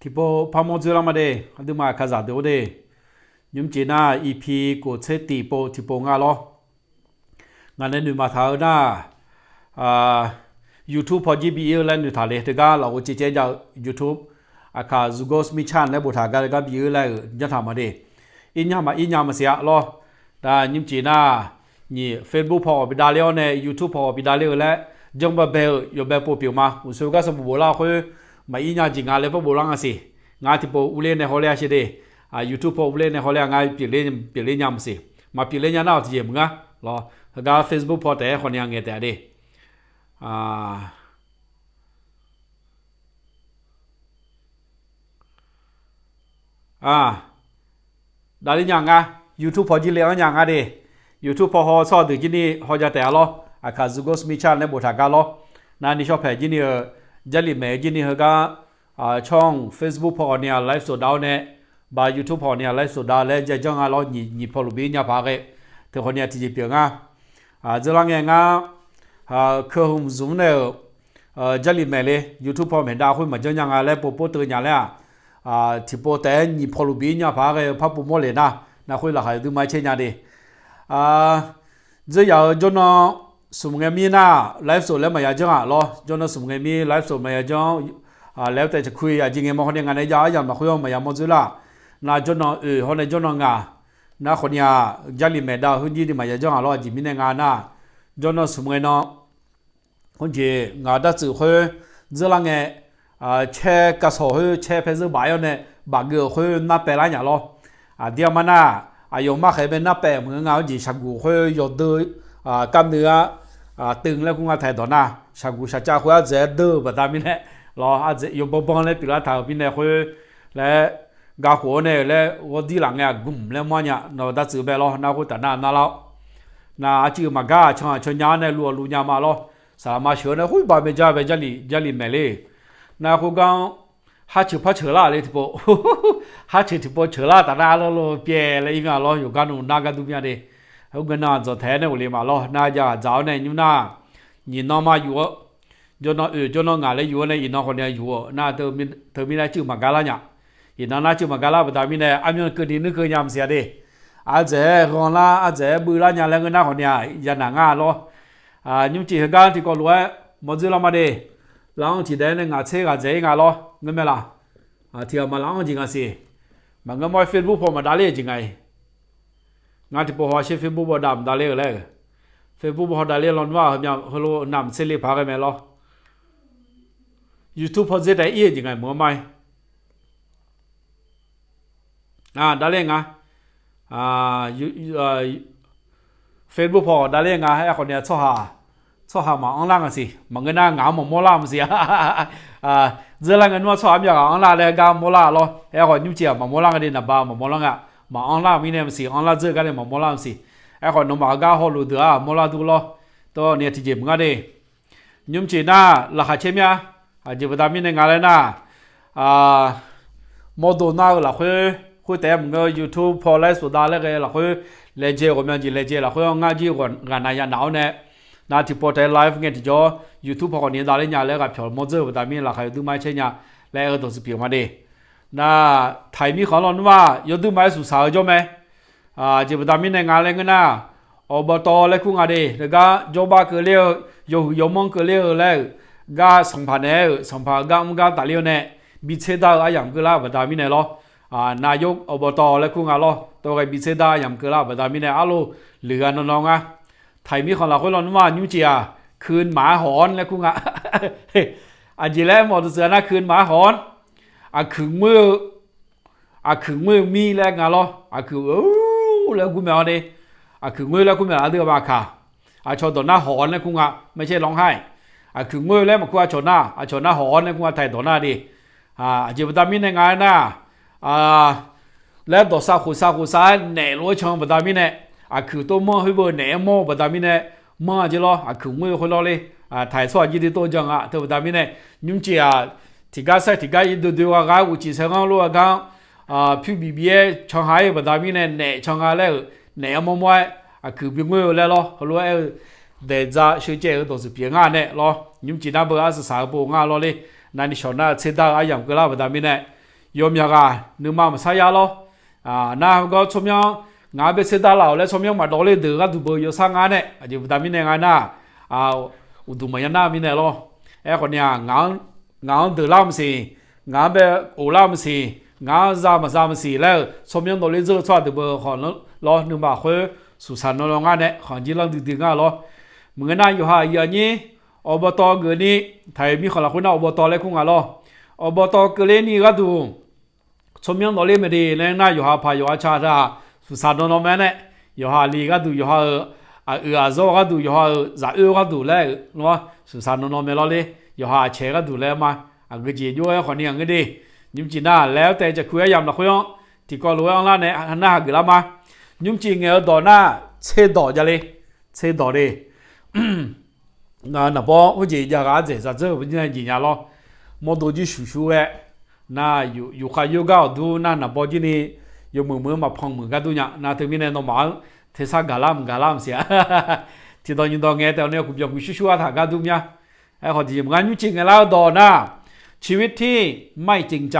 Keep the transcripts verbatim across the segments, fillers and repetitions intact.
Tiqpov parmawr dzoerlar ma de, aqduimaf kaqzaq deuq-or de. Nymrcif nar, iqpiq kof tser tiqpov tiqpov nga lawr. Ngaq nae noeqmaq taq-eu nar, YouTube paw jir bi ir-eu laer noeqtaq le teugar lafghof caevcaev jav-eu YouTube, aqkaq Zugos Mission laer boftaq gar gar bi ir laer-euq janrtaq ma de. Irnya maq irnya maqsiq-a lawr. Nar nymrcif nar, nyiq Facebook paw ghawq bi davler-awr nae YouTube paw ghawq bi davler-eu laer janr baebae-eu yawbae pov pyeuf ma. Uqshoe gar sanqbof boflar khoer maq irnya jeq nga laer par boflar nga siq. Ngar tiqpov urler nae hawler-a sher de. YouTube paw urler nae hawler-a ngar pyeufler nya maqsiq. Maqpyeufler nya nar-awq tiqjeq maqngeur lawr. Heugar Facebook paw taef-aer khawf ni-a ngaeq taef-a de. Davler nya nga, YouTube paw jir le-anr nya nga de. YouTube paw haw tsawrhaq deuq jir ni haw ja taef-a lawr. Aqkaq Zugos Mission laer boftaq gar lawr. Nar ni shawr paeq jir ni-eu, Jarlif maeq jir ni heugar, tsawrhaq Facebook paw ghawq ni-a live sofdav-awr nae, ba YouTube paw ghawq ni-a live sofdav laer ja janr nga lawr. Nyiq paw luf bi nya paq ghae, teu khawf ni-a tiqjeq pyeuf nga. Dzeurlar ngae ngar, keuhmq zmq nae-euq, Jarlif maeq le YouTube paw maeqdav khoer maqjanr nya nga laer pov pov teuv nya laer-aq, tiqpov taef-aer nyiq paw luf bi nya paq ghae-eu par pov mawr le nar, nar khoer laqkhaq yawduimaf-aer caer nya de. Dzeur yaq-eu jawrnan smq ngae mir nar, live sofdav laer maqya janr-aq lawr. Jawrnan smq ngae mir live sofdav maqya janr-anr, laer taef caqkuir aqjeq ngae ma hawr nae ngaq nae jav aryamq lafkhoer-anr maqya mawr dzoerlar. Nar jawrnan oeq hawr nae jawrnan ngaq, nar khawf ni-aq, Jarlif maeqdav khoer jir ni maqya janr-aq lawr. Aqjeq mirnae nga nar, jawrnan smq ngae nan khoerjeq ngaq dartsuif khoer dzeurlar ngae, caer kavsawq khoer caer paer zeur baf-aer-awr nae bafgeuf-euq khoer nar paev lar nya lawr. Aqdir aqma nar, aqyawf mar khaeq bae nar paev maqngeur nga. Khoerjeq shaqguq khoer yawdeur, kavnuiv-ar, teun laer kur nga taq-aer dawq nar, shaqguq shaqcav khoer ardzaeq-aer deur-eu baqda mirnae lawr, ardzaeq yawbanban laer pyeuflar taq-euq mirnae khoer laer, gavkhof-awr nae-euq laer ghawrdir laf ngae aqgmq laer mawr nya nawq dartsuif bae lawr. Nar khoertaf nar nar lar-awr, nar arcuiv maqgar-aq can-aq can nya-awr nae luv-awq luv nya ma lawr. Saqlaqma sheuq-awr nae khoer baq mae jar bae Jarlif maeq le. Nar khoergar-anr, harceuq par ceuq lar le tiqpov, harceuq tiqpov ceuq lar taf nar arlawr lo pyaev laer ir mya lawr. Yawqgar nmr nar gar dur mya de. Khoerngae nan dzawq taeq-aer nae ghofle ma lawr. Nar jav ghaq dzaq-awr nae nymr nar, nyiq nan ma yuf-eu, jawrnan oeq jawrnan ngaq laer yuf-awr nae iqnan khawf ni-a yuf-eu nar, teumirnae arcuiv maqgar lar nya. Iqnan nar arcuiv maqgar lar baqda mirnae armyan keuvni nuirkeuv nya maqsiq-a de. Ardzaeq-aer ghanlar ardzaeq-aer beuvlar nya laer ngeur nar khawf ni-a yanaq ngar lawr. Nymrcif heugar tiqkawv lof-aer mawr dzoerlar ma de. Laf-anr tiqdaev nae ngaq tser ghaq dzaeq-ir nga lawr ngeur mae laq. Tiqghaq maq laf-anr jeq ngaq siq. Maqngeur mawr-aer Facebook paw maqdavler-eu jeq ngaq-iq. Ngar tiqpov haw sher Facebook paw dav maqdavler-eu laer-euq. Facebook paw haw davler lawnmr-aq heumya heulof navmaqtser le paq ghae mae lawr. YouTube paw dzer taef ir-eu jeq ngaq-iq maqngeur ma-ir. Davler nga. Facebook paw davler nga. Aerkhawf ni-a tsawrhaq, tsawrhaq maqanr lar nga siq. Maqngeur nar ngaq-anr maqmawr lar maqsiq-a. Dzeurlar ngae nmr-anr tsawrhaq myav ghaq anrlar laer gar mawrlar lawr. Aerkhawf nymrcif-aq maqmawr lar nga de, naqba maqmawr lar nga. Maqanr lar mirnae maqsiq, anrlar dzeur gar nae maqmawr lar maqsiq. Aerkhawf nawmaf heugar hawluf deuq-aq mawrlar dur lawr. Tawr ni tiqjeq maqngar de. Nymrcif nar laqkhaq caer mya. Aqjeq baqda mirnae nga laer nar, mawrdo nar-eu lafkhoer, khoertaef-aer maqngeur YouTube paw laer sofdav laer ghae lafkhoer, laejae ghawqmya jeq laejae lafkhoer-anr ngar jir ghaq nav ya nav-awr nae, nar tiqpov taef-aer live ngae tiqjawr YouTube paw khawf ni davler nya laer ghaq pyawq mawr dzeur-eu baqda mirnae laqkhaq yawduimaf-aer caer nya laer aer-eu dawqtsuif pyeuf ma de. Nar taiq mirkhanq lawnmr-aq yawduimaf-aer suqsaq-eu jawr mae. Aqjeq baqda mirnae nga laer ngeur nar, awqbawq tawv laer kur nga de, heugar jawrbav keuvler-eu, yawhuiq yawmanr keuvler-eu laer-euq gar sanqpaq naeq-aer-euq sanqpaq gar mr gar tafler-eu nae, bi tser dar-eu aryamq keuvlar-eu baqda mirnae lawr. Nar yawr awqbawq tawv laer kur nga lawr, tawv ghae bi tser dar aryamq keuvlar-eu baqda mirnae arlof, leuq gha nawr nawr ngar. Taiq mirkhanq lafkhoer lawnmr-aq nymrcif-aq, keuvmaq-aer hawq-anr laer kur nga. Aqjeq laer mawf deuq tsuif-a nar keuvmaq-aer hawq-anr, aqkuiq ngoer-eu, aqkuiq ngoer-eu mir laer nga lawr. Aqkuiq laer gur mae-awr de. Aqkuiq ngoer laer kur mae aqdui-aq ma kaq. Aqcawq dawq nar hawq-anr laer kur nga, ไม่ใช่ร้องไห้. Aqkuiq ngoer laer maqkur aqcawq nar, aqcawq nar hawq-anr laer kur nga taiq dawq nar de. Aqjeq baqda mirnae nga aernar, laer dawqsav khoqsav khoqsav-aer naef lof-aer can-eu baqda mirnae, aqkuiq tov manr khoer beu naef-aer mawr-eu baqda mirnae, manr-a jeq lawr, aqkuiq ngoer-eu khoer lawr le. Taiq tsawrhaq jir de tov jan-a teu baqda mirnae, nymrcif-aq, tiqgar saer tiqgar ir doedoe gha gha-aer uqcif saer ghanr lof-aer gar, pyur bif bif-aer can ha-ir-eu baqda mirnae naef can nga laer-euq naef-aer mawrmawr-aer, aqkuiq bi ngoer-eu laer lawr, heulof-aer aer-eu daeqdza sheucaev-eu dawqtsuif pyeuf ngar nae lawr, nymrcif nar beu arsaq saq-eu pov ngar lawr le. Navni shawq nar tser dar-eu aryamq keuvlar-eu baqda mirnae, yawmyaq ghaq nuima maqsar yar lawr. Nar heugar tsawrmyanr ngaq-anr baetser darlaf-awq laer tsawrmyanr maqdawv ler deuq gharduq beu yawsar nga nae, aqjeq baqda mirnae nga nar, uqduq maqya nar-eu mirnae lawr. Aerkhawf ni-aq, ngaq-anr deuqlar maqsiq, ngaq-anr bae of lar maqsiq, ngaq-anr za maqza maqsiq laer-euq tsawrmyanr dawvler dzeur-eu tsawrhaq deuq beu khawf lawr, nuima khoer suqsaq nan nan ngar nae khanqjir lanr duidui ngar lawr. Maqngeur nar yawqha aqyuif aqnyir, awqbawq tawv geufni, taq-euq mirkhanq lafkhoer nar awqbawq tawv laer kur nga lawr. Awqbawq tawv keuvler ni gharduq tsawrmyanr dawvler mae de laer nar yawqha paq yawqha ca taq suqsaq nan nan mae nae, yawqha aqli gharduq yawqha-euq aqoeq aqzawr gharduq yawqha-euq zaq oer gharduq laer-euq lawr suqsaq nan nan mae lawr ler, yawqha aqcaeq gharduq laer ma. Aqgeujeq jov-aer khawf ni aqngeur de. Nymrcif nar laer-awr taef jaqkuir-aer yamq lafkhoer-anr tiqkawv lof-aer anrlar nae nar haqgeuf lar ma. Nymrcif ngaeq-eu dawq nar tserdawq ja le, tserdawq de. Naqbawr khoerjeq jav ghaq ardzaeq zadzeur-euq bajir nae jeq nya lawr. Mawrdo jir shuqshuq ghae nar, yufkhav yoergar awqdur nar naqbawr jir ni yawmuiq muiq-anr maqpan muiq gar dur nya nar teumirnae nawmaf-anr tersar gaqlar mq gaqlar mq siq-a. Tiqdawq nyiqdawq ngaeq taef-awr nae kuqbyanq kuq shurshuir-a taq gar dur mya. Aerkhawf tiqjeq maqngar nymrcif ngaeqlar-eu dawq nar, ชีวิตที่ไม่จริงใจ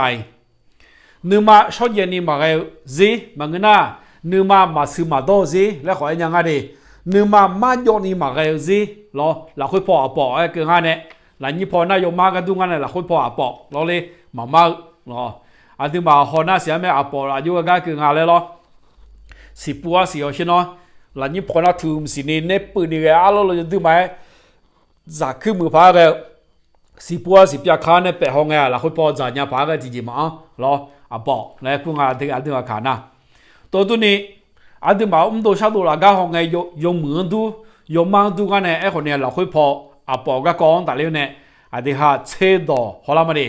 nuima shawrjaev ni maqghae-eu zir maqngeur nar, nuima maqsui maqdawr-eu zir laer khawf-aer nya ngar de. Nuima marjawv ni maqghae-eu zir lawr, lafkhoer paw aqpawf-aer keuv ngar nae, lafnyir paw nar yawmar gar dur ngar nae lafkhoer paw aqpawf lawr ler maqmar-eu lawr. Aqduimaf haw nar siq-ar mae, aqpawf laf jov-aer gar keuv nga laer lawr. Siqpuv-ar siq-awr sher nawr, lafnyir paw nar tuq mqsiq ni naer puiv ni ghae arlawr lo yawduir ma-aer zaqkuir muiq paq-aer ghae-eu, siqpuv-ar siqpyav ka-ar nae paef haw ngae-aq lafkhoer paw dzaqnya paq-aer ghae tiqjeq maqanr lawr. Aqbawf laer kur nga aqdui aqkaq nar. Tov durni, aqduimaf mrdov shardov laf gar haw ngae, yawmuiq-anr dur, yawmar-anr dur gar nae aerkhawf ni lafkhoer paw aqpawf garkawv-anr tafler nae, aqdui ha tserdawq hawlar ma de.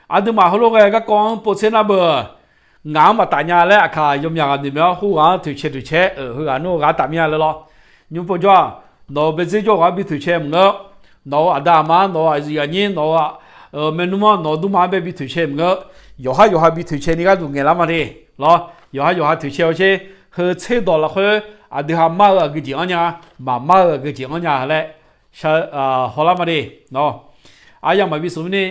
Aqduimaf heulof ghae garkawv-anr povtser nar beu, ngaq-anr maqtaf nya laer aqkaq yawmyaq ghaq noeq mae-awr khoerghaq-anr toeqcae toeqcae-euq heughaq nmr ghaq taf mir-a laer lawr. Nymr pov jawr-aq, nawq-euq baedzer jawr ghaq-anr bi toeqcae maqngeur. Nawq-euq aqda aqma-anr, nawq-euq aqyuif aqnyir, nawq-euq maernmr-anr, nawq-euq dmrma-anr bae bi toeqcae maqngeur. Yawqhar yawqha bi toeqcae ni gharduq ngaeqlar ma de lawr. Yawqhar yawqha toeqcae-awr sher, heu tserdawq lafkhoer aqdui ha mar-eu aqgeujeq anr nya, maqmar-eu aqgeujeq anr nya laer hawlar ma de lawr. Aryamq maqbi smq mirni,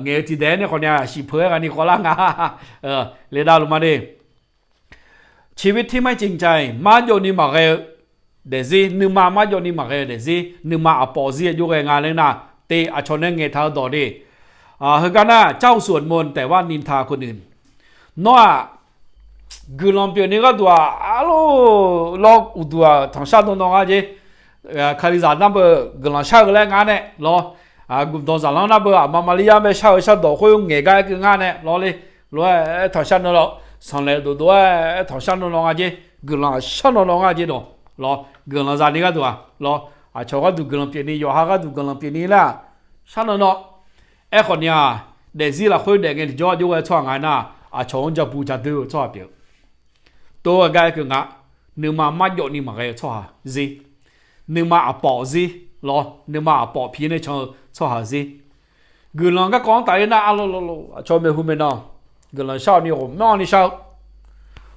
ngaeq-eu tiqdaef-aer nae khawf ni-aq, shif peu-aer ghaq ni khawvlar nga. Ledav luf ma de. ชีวิตที่ไม่จริงใจ marjawv ni maqghae-eu daefzir, nuima marjawv ni maqghae-eu daefzir, nuima aqpawf zir-aer jov-aer nga laer nar, te aqcawq nae ngaeqtaq-eu dawq de. Heugar nar, เจ้าสวดมนต์ แต่ว่านินทาคนอื่น Nawr-aq, guiqlanq pyeufni gharduq-aq, arlawr uqduq-aq tanqshar dawrdawr nga jeq. Kalizaq nar beu guiqlanq shar-eu laer ngar nae lawr. Gumdanq zaqlanr nar beu aqma Maqliryar bae shar-eu shardawq khoer ngaeq gar-aer keuv ngar nae lawr le. Lof-aer tanqshar nan lawr, sanqlaeq dovdov-aer tanqshar nan lawr nga jeq. Guiqlanq shar nan lawr nga jeq dawq lawr. Guiqlanq zaqni gharduq-aq lawr, aqcawq gharduq guiqlanq pyeufni, yawqha gharduq guiqlanq pyeufni laer-aq, shar nan lawr. Aerkhawf ni-aq, daefzir lafkhoer daef ngae tiqjawr jov-aer tsawrhaq nga nar, aqcawq-anr jabu jadoer-eu tsawrhaq pyeuf-eu. Tov-aer gar-aer keuv nga, nuima marjawv ni maqghae-eu tsawrhaq zir, nuima aqpawf zir lawr, nuima aqpawf pi nae can-eu tsawrhaq zir. Guiqlanq garkawv-anr tafler nar arlawr lawr lawr, aqcawq maeqhu maeqnan guiqlanq shar-awq ni ghawqmyanrni shar-eu.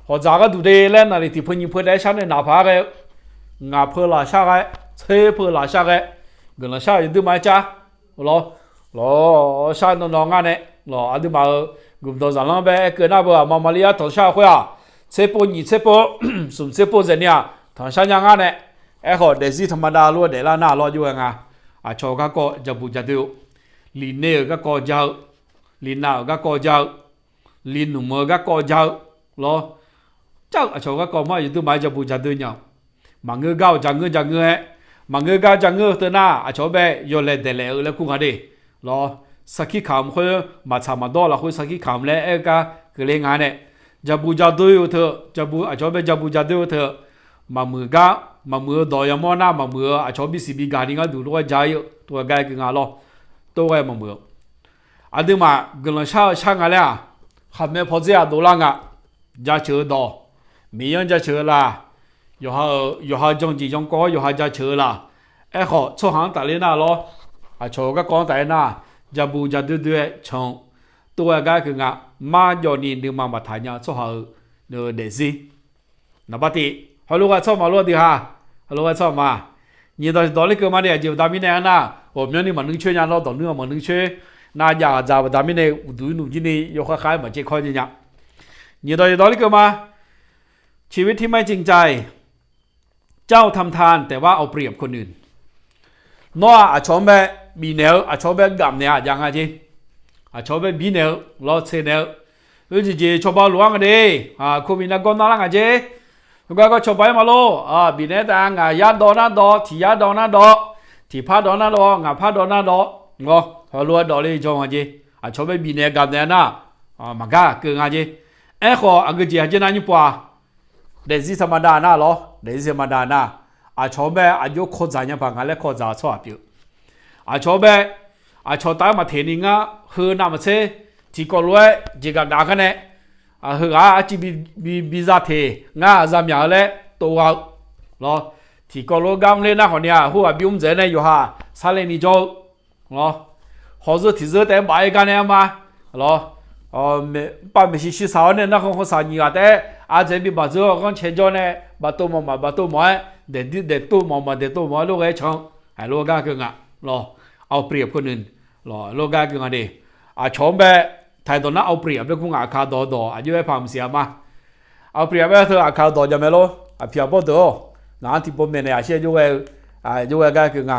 Hawqdzaq gharduq de laer naqliq tiqpeu nyiq peu taef-aer shar nae naq paq-aer ghae-eu, ngaq peu laf shar ghae, tser peu laf shar ghae, guiqlanq shar-eu yawduir ma-aer car lawr. Lawr, shar nan nan ngar nae lawr, aqduimaf-euq gumdanq zaqlanr bae aer keuv nar beu aqma Maqliryar tanqshar khoer-aq, tserpov nyiq tserpov, smq tserpov zaeqni-aq tanqshar nya ngar nae. Aerkhawf daefzir taqmadav lof-aer daeflar nar lawr jov-aer nga. Aqcawq-eu garkawv jabu jadoer-eu, linae-euq garkawv ja-eu, linav-euq garkawv ja-eu, linmq-eu garkawv ja-eu lawr. Car-eu aqcawq-eu garkawv mar yawduir ma-aer jabu jadoer nya-eu. Maqngeur gar-awq jaqngeur jaqngeur-aer, maqngeur gar jaqngeur-eu teu nar aqcawq-anr bae yawlaeq daeqlaeq-eu laer kur nga de lawr. Sarkir kamq khoer maqtsaq maqdawr lafkhoer sarkir kamq laer aer-eu gar keuvle nga nae, jabu jadoer-eu teu, aqcawq-anr bae jabu jadoer-eu teu, maqmuiq gar, maqmuiq-eu dawq yamawr nar maqmuiq-eu aqcawq-anr bisiq bigaq ni gharduq lof-aer ja-ir-eu tov-aer gar-aer keuv nga lawr. Tov-aer maqmuiq-eu. Aqduimaf guiqlanq shar-eu shar nga laer-aq, khaqmae pawdzer-aq dovlar nga. Jaceuq-eu dawq, Miqyaer-anr jaceuq-eu la, yawqha-euq, yawqha jan jeq yankawv-awr yawqha jaceuq-eu la. Aerkhawf tsawrhaq-anr tafler nar lawr, aqcawq-eu garkawv-anr tafler nar, jabu jadoer doer-aer can-eu, tov-aer gar keuv nga. Marjawv ni nuima maqtaq nya-eu tsawrhaq-euq daefzir. Naqbar tiq, heulof ghae tsawrhaq ma lor dui ha, heulof ghae tsawrhaq ma. Nyiq dawq tiq dawq ler keuv ma ni aqjeq baqda mirnae aernar, ghawqmyanrni maqnuir coer nya lawr, dawq nuir-aq maqnuir coer. Nar jav ghaq dzaq baqda mirnae uqduq irnuq jir ni yawkhav khav-aer maqcaev kawr nya nya. Nyiq dawq yawdawr lirkeuv ma. ชีวิตที่ไม่จริงใจ เจ้าทำทานแต่ว่าเอาเปรียบคนอื่น Nawr-aq aqcawq-anr bae bifnaeq-eu, aqcawq-anr bae gafnaeq-a jav nga jeq. Aqcawq-anr bae birnaeq-eu, lawr tseqnaeq-eu, oe jeqjeq cawba lof-aer nga de. Covid nar gawr nar lar nga jeq. Heugar gawr cawba-aer ma lor. Bifnaeq-aer taef-a, ngaq yar dawv nar dawv, tiq yar dawv nar dawv, tiq par dawv nar dawv, ngaq par dawv nar dawv, ngawr heulof-aer dawv le jawr nga jeq. Aqcawq bae bifnaeq gafnaeq nar, maqgar keuv nga jeq. Aerkhawf aqgeu jeq haqjir nar nymr pov-a. Daefzir taqmada nar lawr, daefzir taqmada nar, aqcawq-anr bae aqjox kawv dzaq nya paq nga laer kawv dzaq-eu tsawrhaq pyeuf-eu. Aqcawq-anr bae, aqcawq taf-aer maqteq ni ngar heu navmaqtser tiqkawv lof-aer jeqgaq gaq gar nae, heughaq-aq arciv bi, bi, biza teq ngar aqza myaq-eu laer tov gha-eu lawr. Tiqkawv lof-aer gar mrler nar khawf ni-aq, khoerghaq bi mr dzaeq-aer nae yawqha sarle ni jawr-eu lawr. Hawzeu tiqzeur taef-aer baf-aer gar nae arma lawr. Mrpav maeqshi shir saq-awr nae narkhan khanqsaq nyiq ghaq taef-aer ardzaeq-aer bi baq dzeur-awr ghanrcae jawr nae baqtov mawf maq baqtov mawf-aer, daef daeftov mawf maq daeftov mawf-aer lof ghae-aer can-eu, haiq lof gar keuv nga lawr. เอาเปรียบคนอื่น lawr lof gar keuv nga de. Aqcawq-anr bae taqdawq nar เอาเปรียบ laer kur ngaq aqkaq dawq dawq aqjox-aer paq maqsiq-a ma. เอาเปรียบ aer teu aqkaq dawq jamae lor. Aqpiq aqbawr deuq-awr, ngaq-anr tiqpov maeqnaeq aqshir-aer jov ghae-eu, jov ghae gar keuv nga.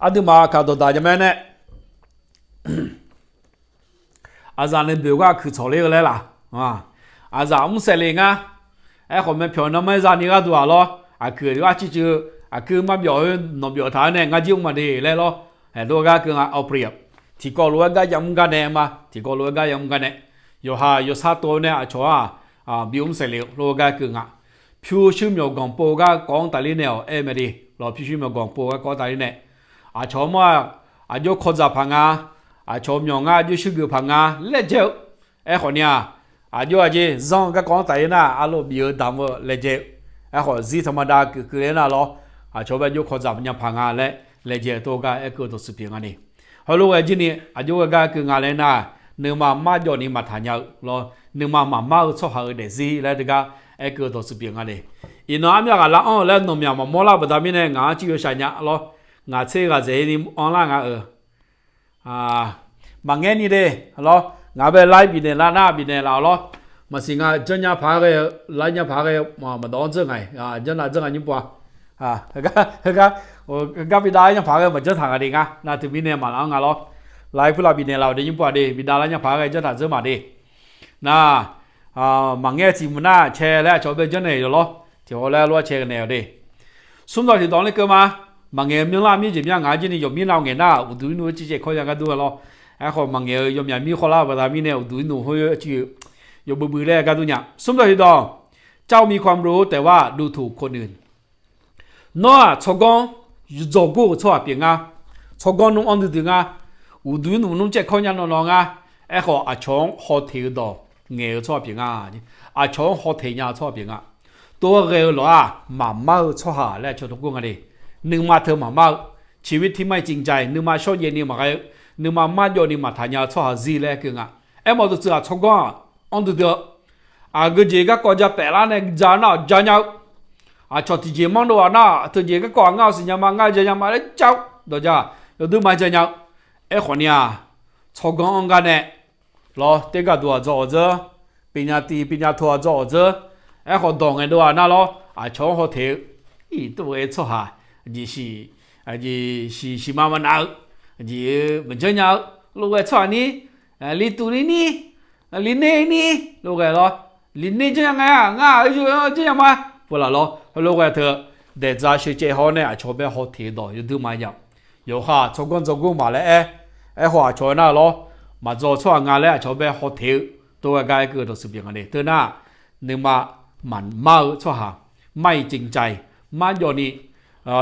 Aqduimaf aqkaq dawqdaq jamae nae, aqzaf nae boeq gar aqkuiq tsawq ler-eu laer laq? Aqzaf mr saef le ngar. Aerkhawf myavpyawq narmaer zani gharduq-aq lawr, aqkuiq arciv cuiv, aqkuir marbyawf-eu nawqbyawf taq-aer nae ngar jir mr maqde laer lawr. Haiq lof gar keuv nga เอาเปรียบ. Tiqkawv lof-aer gar yamr gar nae ma, tiqkawv lof-aer gar yamr gar nae, yawqha yawsar tov-eu nae aqcawq-aq bi mr saef le-eu lof gar keuv nga. Pyurshuir myawqganq pov-eu gar kawv-anr tafler naeq-awq aer mae de. Lawr pyurshuir myawqganq pov-eu gar kawv-anr tafler nae, aqcawq-anr ma, aqjox kawv dzaq paq nga, aqcawq myawq ngar aqjox shuir geuf paq nga laer dzae-eu. Aerkhawf ni-aq, aqjox aqjeq zanr-eu garkawv-anr tafler nar arlof bif-eu damq-eu laer dzae-eu. Aerkhawf zir taqmada keuv keuv ler nar lawr, aqcawq bae aqjox kawv dzaq nya paq nga laer laer dzae-eu tov gar aer keuv dawqtsuif pyeuf nga ni. Heulof ghae jir ni aqjox ghae gar keuv nga laer nar, nuima marjawv ni maqtaq nya-eu lawr, nuima maqmar-eu tsawrhaq-euq daefzir laer teugar aer keuv dawqtsuif pyeuf nga de. Iqnan armyaq ghaq lar-anr-eu laer nawqmyaq maqmawr lar baqda mirnae ngaq-anr civ yawshaq nya lawr. Ngaq tser ghaq dzaeq ni anr lar nga-euq. Maqngaer ni de lawr, ngaq bae lar-ir bifnaeq lar nar bifnaeq laf-awq lawr. Maqsiq nga janrnya paq-aer ghae-eu, lar nya paq-aer ghae-eu maqdawq-anr dzeur nga-iq, janr nav dzeur nga nymr pov-a. Heugar, heugar bi dav-aer nya paq-aer ghae maqjanr taq nga de ngar, nav teumirnae maqlaf-anr nga lawr. Lar-ir khoerlav bifnaeq laf-awq de nymr pov-a de, bi dav lar nya paq-aer ghae janr taq dzeur maq de. Nar, maqngaer tiq mq nar cae laer aqcawq bae janrnaeq yawq lawr. Tiq haw laer lof-aer cae naeq-awq de. Smr dawq tiq dawq-anr ler keuv ma. Maqngaeq-eu myanrlar mir jeq mya ngaq-anr jir ni yawqmir nav ngaeq nar uqduq irnuq-aer civ caev kawr nya gar dur-a lawr. Aerkhawf maqngaeq-eu yawmyaq mir khawvlar baqda mirnae uqduq irnuq khoer civ yawbui bui laer gar dur nya. Smr dawq tiq dawq, เจ้ามีความรู้แต่ว่าดูถูกคนอื่น Nawr-aq tsawrganr dzawgor-euq tsawrhaq pyeuf nga. Tsawrganr nmr anr duidui nga. Uqduq irnuq nmr caev kawr nya nawq nawq nga. Aerkhawf aqcawq-anr hawteq-eu dawq ngaeq-eu tsawrhaq pyeuf nga. Aqcawq-anr hawteq nya-eu tsawrhaq pyeuf nga. Tov-aer ghae-eu lawq-aq maqmar-eu tsawrhaq laer aqcawq dawrgor nga de. Nuima teu maqmar-eu, ชีวิตที่ไม่จริงใจ nuima shawrjaev ni maqghae-eu, nuima marjawv ni maqtaq nya-eu tsawrhaq zir laer keuv nga. Aermawf dawqtsuif-aq tsawrganr-aq anr duidui-eu, aqgeu jeq garkawv ja paef lar nae ja nar-awq ja nya-eu, aqcawq tiqjeq manr dov-aq nar-aq teujeq garkawv-aq ngar-eu siqnya ma, ngar-eu ja nya ma laer ja-eu dawq ja, yawdui ma ja nya-eu. Aerkhawf ni-aq, tsawrganr anr gar nae lawr, tergaq duq-aq dzaw-awq dzeur, piqnya tiv piqnya to-aq dzaw-awq dzeur. Aerkhawf dawq ngaeq dov-aq nar lawr, aqcawq-anr hawteq-eu, iq tov-aer tsawrhaq, aqjeq siq, aqjeq siq siqma maqnav-eu, aqjeq maqjanr nya-eu, lof ghae tsawrhaq ni, li tuv ni ni, li ner ni, lof ghae lawr, li ner janr nya nga-a, ngar-aq janr nya ma, pov laf lawr, heulof ghae teu, daeqdza sheucaev haw nae aqcawq bae hawteq-eu dawq yawdui ma ya. Yawqha tsawrganr dzawgor maq laer aer, aerkhawf aqcawq nar lawr, maqdzaw-eu tsawrhaq nga laer aqcawq bae hawteq-eu, tov ghae gar aer keuv-eu dawqtsuif pyeuf nga de. Teu nar, nuima maqmar-eu tsawrhaq, ไม่จริงใจ marjawv ni,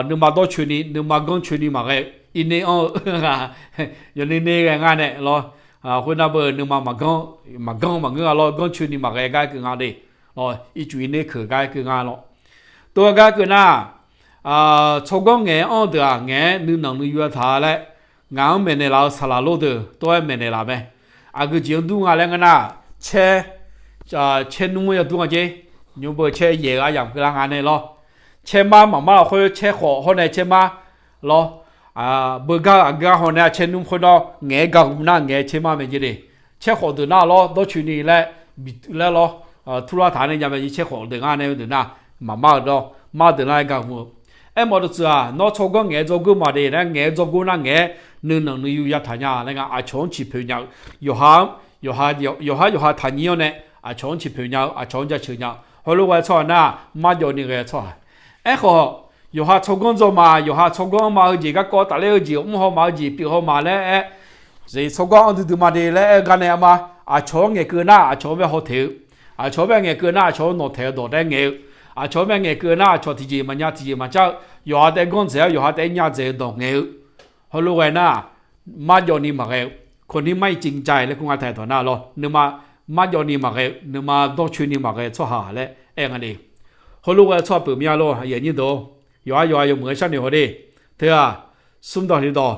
nuima dawrcoeni nuima ganrcoeni maqghae-eu, irner anr-eu, yawner ner ghae ngar nae lawr, khoernar beu nuima maqganr, maqganr maqngeur-a lawr, ganrcoeni maqghae gar keuv nga de. Ircuf irner keuq gar keuv nga lawr. Tov ghae gar keuv nar, tsawrganr ngaeq-aer anr-eu deuq-aq ngaeq-aer nuinanq nuiyoer taq-a laer, ngaq-anr maeqnaeq laf-eu saqlaq lor deuq tov-aer maeqnaeq laf mae. Aqgeu jeq-anr dur nga laer ngeur nar, caer, caer nmr-anr yadur nga jer. Nymr beu caer yaeq-eu aryamq keuvlar nga nae lawr. Caer mar maqmar-awq khoer caer khawf hawr nae caer mar lawr. Beugar-eu aqgeu-a haw nae aqcae nmr khoer nawr ngaeq-aer gar ghum nar ngaeq-aer caer mar mae jeq le. Caer khawf deuq nar lawr, dawrcoeni laer bi laer lawr, turlar taq nae nya mae jeq. Caer khawf deuq ngar nae deuq nar, maqmar-eu dawr mar deuq nar-aer gar ghum-eu. Aermawf dawqtsuif-aq, nawr tsawrganr ngaeq-aer dzawrgeur maqde laer, ngaeq-aer dzawrgeur nar ngaeq-aer nuinanq nuiyu yataq nya laer nga. Aqcawq-anr ciqpoeq nya-eu, yawqha yawqha yawqha taqnyir-awr nae aqcawq-anr ciqpoeq nya-eu, aqcawq-anr jaceuq nya-eu heulof ghae tsawrhaq nar, marjawv ni ghae-eu tsawrhaq. Aerkhawf, yawqha tsawrganr dzawr ma, yawqha tsawrganr ma heujeq garkawv tafler heujeq mr haw ma, heujeq pyeuf haw ma laer aer, tsawrganr-anr duidui maqde laer aer-eu gar nae arma, aqcawq-anr ngaeqkeuv nar aqcawq-anr bae haw taeq-eu, aqcawq-anr bae ngaeqkeuv nar aqcawq-anr nawq taeq-eu dawq taef-aer ngaeq-eu, aqcawq-anr bae ngaeqkeuv nar aqcawq tiqjeq maqnya tiqjeq maqcar-eu, yawqha taef-aer ganr dzaeq-awr yawqha taef-aer nya dzaeq-eu dawq ngaeq-eu heulof ghae nar, marjawv ni maqghae-eu, คนที่ไม่จริงใจ laer kur nga taeq dawq nar lawr, nuima marjawv ni maqghae-eu, nuima dawrcoeni maqghae-eu tsawrhaq laer aer nga le. Heulof ghae-eu tsawrhaq pyeuf mya lor, aqyuif aqnyir deuq-or, yawqha yawqha yawmuiq-aer sharnoeq haw de. Teu-aq, smr dawq tiqdawq,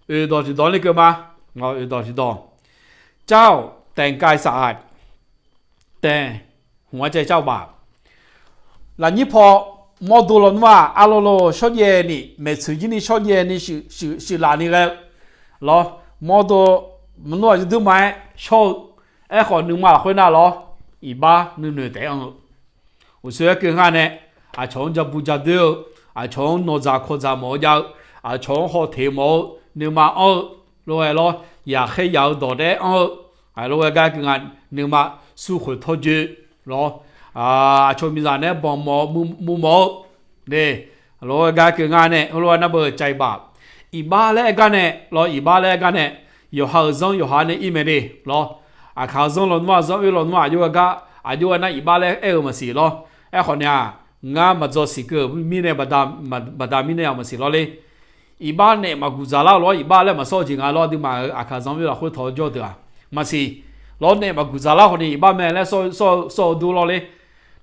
oeq dawq tiqdawq lekeuv ma, oeq dawq tiqdawq, เจ้าแต่งกายสะอาด แต่งหัวใจเจ้าบาป Lafnyir paw mawrdo lawnmr-aq, arlawr lawr shawrjaev ni maeqtsoeq jir ni shawrjaev ni shuif laf ni ghae-eu lawr, mawrdo lawnmr-aq yawduirma-aer shawr-eu. Aerkhawf nuima lafkhoer nar lawr, iqbax nuinoeq taef-aer anr-eu. Uqshoe aerkeuv ngar nae, aqcawq-anr ja bu ja doer-eu, aqcawq-anr nawq dzaq kawv dzaq mawf-eu jav-eu, aqcawq-anr haw teq mawf-eu, nuima anr-eu, lof-aer lawr, yaqkhaer yaq-eu dawq taef-aer anr-eu, lof-aer gar keuv nga, nuima surkhoeq tawrjoe lawr, aqcawq miqzaq naeq-aer banq mawf-eu, mur mawf-eu, de, lof-aer gar keuv nga nae heulof-aer nar beu caiq baf. Iqbax laer aer gar nae lawr, iqbax laer aer gar nae, yawqha-euq zanr yawqha nae ir mae de lawr. Aqkaq-eu zanr lawnmr-aq, zanr oer lawnmr-aq, aqjox ghae gar, aqjox ghae nar iqbax laer aer-eu maqsiq lawr. Aerkhawf nae-aq, ngar maqdzaw siqkeuv mirnae baqda mirnae-aq maqsiq lawr le. Iqbax naef maqguq dzaqlar-eu lawr, iqbax laer maqsawr-eu jeq nga lawr, aqduimaf-euq aqkaq zanr oer lafkhoer tawq-eu jawr deuq-aq maqsiq lawr, naef maqguq dzaqlar khawf ni iqbax mae laer sawr-eu deuq lawr le.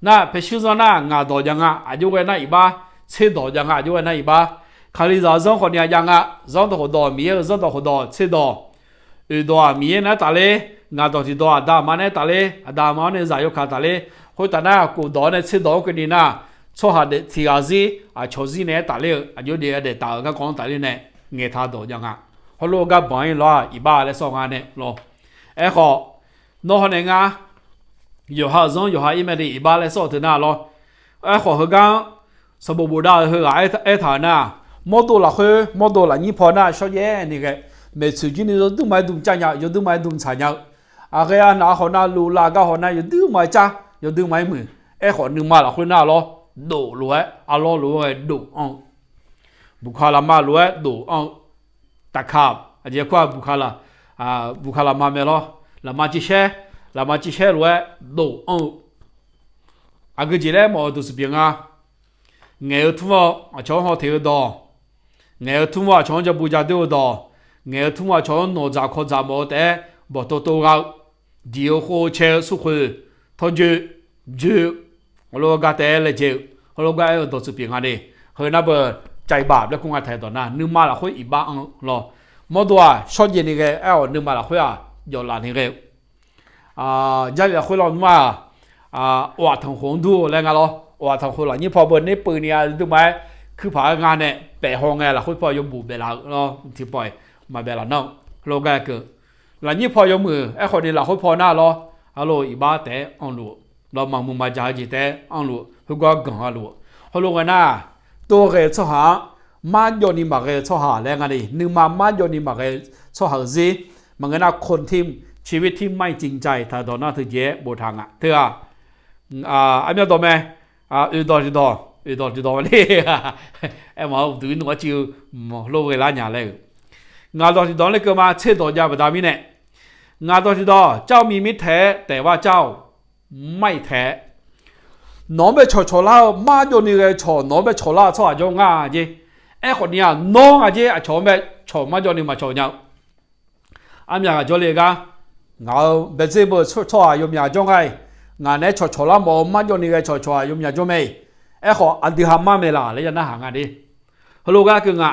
Nar paeqshir zanr nar ngaq dawq jav nga, aqjox ghae nar iqbax, tser dawq jav nga, aqjox ghae nar iqbax. Kalizaq zanr khawf ni-aq jav nga, zanr dawq khawf dawq, Miqyaer-euq zanr dawq khawf dawq, tser dawq. Oeq dawq-aq Miqyaer naeq-aer tafler, ngaq dawq tiqdawq aqda aqma naeq-aer tafler, aqda aqma-anr nae zaq yawkaq tafler, khoertav nar kof dawq-anr nae tser dawq-anr keuvni nar, tsawrhaq daef tiq ghaq zir aqcawq zir naeq-aer tafler-eu, aqjox daef-eu daef taf-euq garkawv-anr tafler nae ngaeqtaq dawq jav nga. Heulof-eu gar banq-ir lawr-aq iqbax laer sawr nga nae lawr. Aerkhawf, nawr hawnaeq nga, yawqha-euq zanr yawqha ir mae de iqbax laer sawr-eu teu nar lawr. Aerkhawf heugar-anr sanqbof bofdav-eu heughaq aertaq-euq nar, mawrdo lafkhoer mawrdo lafnyir paw nar shawrjaev ni ghae, maeqtsoeq jir ni yawduirma-aer dm car nya-eu, yawduirma-aer dm tsaq nya-eu, aqghae-a naq khawf nav luf lav gar khawf nav yawduirma-aer car, yawduirma-aer muiq. Aerkhawf nuima lafkhoer nar lawr, dof lof-aer arlawr lof-aer ghae dof anr-eu, buqkaq laqma lof-aer dof anr-eu, taqkaq aqjeq kur-aq buqkaq laq, buqkaq laqma mae lawr, laqma civ shaer, laqma civ shaer lof-aer dof anr-eu, aqgeu jeq laer mawf-euq duqsiq pyeuf nga. Ngaeq-eu tmr-awr aqcawq-anr haw teq-eu dawq, ngaeq-eu tmr-awr aqcawq-anr ja bu ja doer-eu dawq, ngaeq-eu tmr-awr aqcawq-anr nawq dzaq kawv dzaq mawf-eu taef-aer bawqtov tov gha-eu, diq-eu khov-eu cae-eu surkhoeq tawrjoe joe-eu, heulof-aer gar taef-aer laejae-eu, heulof gar aer-eu dawqtsuif pyeuf nga de. Heu nar beu caiq baf laer kur nga taq-eu dawq nar nuima lafkhoer iqbax anr-eu lawr. Mawrdo-aq shawrjaev ni ghae aer-awq, nuima lafkhoer-aq jawf laf ni ghae-eu Jarlif lafkhoer lawnmr-aq, awf-af tanqkhoq-anr dur-eu laer nga lawr. Awf-af tanqkhoq lafnyir paw beu ner peuvni-a duima-aer kuirpaq-aer nga nae paef haw ngae lafkhoer paw yawbof baef laf-eu lawr, tiqpawf-iq maqbaef laf nar-eu, heulof gar keuv. Lafnyir paw yawmuiq aerkhawf ni lafkhoer paw nar lawr, arlo iqbax taef-aer anrluf-eu, lawr maqmuiq maqjaq-eu jeq taef-aer anrluf-eu, khoergar ganq-a luf-eu. Heulof ngae nar, tov ghae-eu tsawrhaq-anr marjawv ni maqghae-eu tsawrhaq laer nga ni, nuima marjawv ni maqghae-eu tsawrhaq-euq zir. Maqngeur nar คนที่ ชีวิตที่ไม่จริงใจ taq-eu dawq nar teujeq-aer boftaq nga teu-aq, armyan dawq mae, oeq dawq tiqdawq, oeq dawq tiqdawq le, aermawf-eu uqduq ir nmr-awr civ-eu mawq lof ghae lar nya laer-euq. Ngaq dawq tiqdawq-anr lekeuv ma tser dawq jav baqda mirnae, ngaq dawq tiqdawq เจ้ามีมิตรแท้ แต่ว่าเจ้าไม่แท้ Nawq-anr bae cawqcawq lar-eu marjawv ni ghae-eu cawq nawq-anr bae cawqlar-eu tsawrhaq jawr nga jeq. Aerkhawf ni-aq nawr nga jeq aqcawq-anr bae cawq marjawv ni maqcawq nya-eu. Armyaq ghaq jawrle gar, ngaq-euq baedzer beu-eu tsawrhaq yawmyaq jawr nga-iq, ngaq naeq-aer cawqcawq lar mawf-eu marjawv ni ghae cawqcawq-aq yawmyaq jawr mae-iq. Aerkhawf aqdui ha mar maeqlaf laer ya narhaq nga de. Heulof gar keuv nga,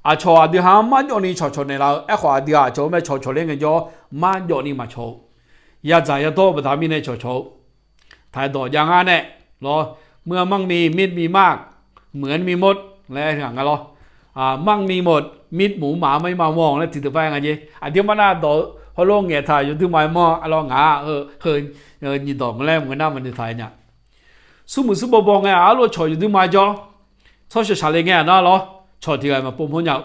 aqcawq aqdui ha-anr marjawv ni cawqcawq naeqlaf-eu, aerkhawf aqdui ha aqcawq-anr bae cawqcawq ler ngaejawr, marjawv ni maqcawq-eu, yadzaq yadawr-eu baqda mirnae cawqcawq-eu, taq-aer dawq jav ngar nae lawr, เมื่อไม่มีมิตร มีมาก เหมือนมีมด laer aer-eu nga lawr. มั่งมีหมด miqmuf maf-anr mar-ir ma mawr laer tiqdeuq par-aer nga jer. Aqdir mar nar dawq-eu heulof ngaeqtaq yawduimaf-aer manr-a lawr ngaq-a heu, heu nyiqdawq ngeur laer maqngeur nar maqnoeq taq-aer nya. Smrmuiq smrbaw baw ngae-aq arlof cawq yawduimaf jawr, tsawrsheuq shaqle ngae-aq nar lawr, cawq tiq ghaq maqpov mawrnya-eu.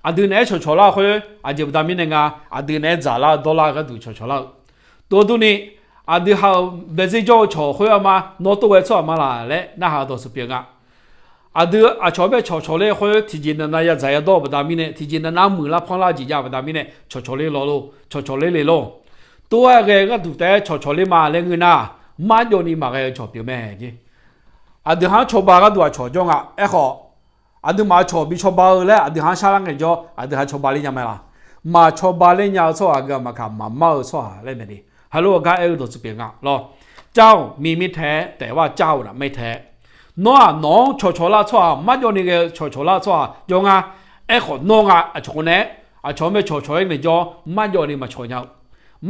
Aqdui naeq-aer cawqcawq lar-eu khoer aqjeq baqda mirnae nga, aqdui naeq-aer dzaqlar-eu dawrlar-eu gharduq cawqcawq lar-eu. Tov durni, aqdui ha-euq baezer jawr-eu cawq khoer-a ma, nawr tov ghae tsawrhaq ma laq laer narhaq-eu dawqtsuif pyeuf nga. Aqdui aqcawq-anr bae cawqcawq ler khoer tiqjeq navnav yadzaq yadawr-eu baqda mirnae, tiqjeq navnav muiqlar panlar-eu jeq jav-eu baqda mirnae cawqcawq ler lawr lor, cawqcawq ler le lor. Tov-aer ghae-eu gharduq taef-aer cawqcawq ler ma laer ngeur nar, marjawvni maqghae-eu cawq pyeuf mae jer. Aqdui ha-anr cawba gharduq aqcawq jawr nga. Aerkhawf, aqduimaf-eu cawq bi cawba-eu laer aqdui ha-anr sharlar ngaejawr, aqdui ha cawba ler nya mae laq? Maqcawba ler nya-eu tsawrhaq aqgeu-aq maqkaq maqmar-eu tsawrhaq laer maeqle. Heulof-aer gar aer-eu dawqtsuif pyeuf nga lawr. Car-awq, mir mirtae-aer taef-aer car-awq naq mirtae. Nawr-aq nawq-anr cawqcawq lar-eu tsawrhaq, marjawvni ghae-eu cawqcawq lar-eu tsawrhaq jawr nga. Aerkhawf nawr nga aqcawq khof nae-aer aqcawq-anr bae cawqcawq-aer ngaejawr, marjawvni maqcawq nya-eu.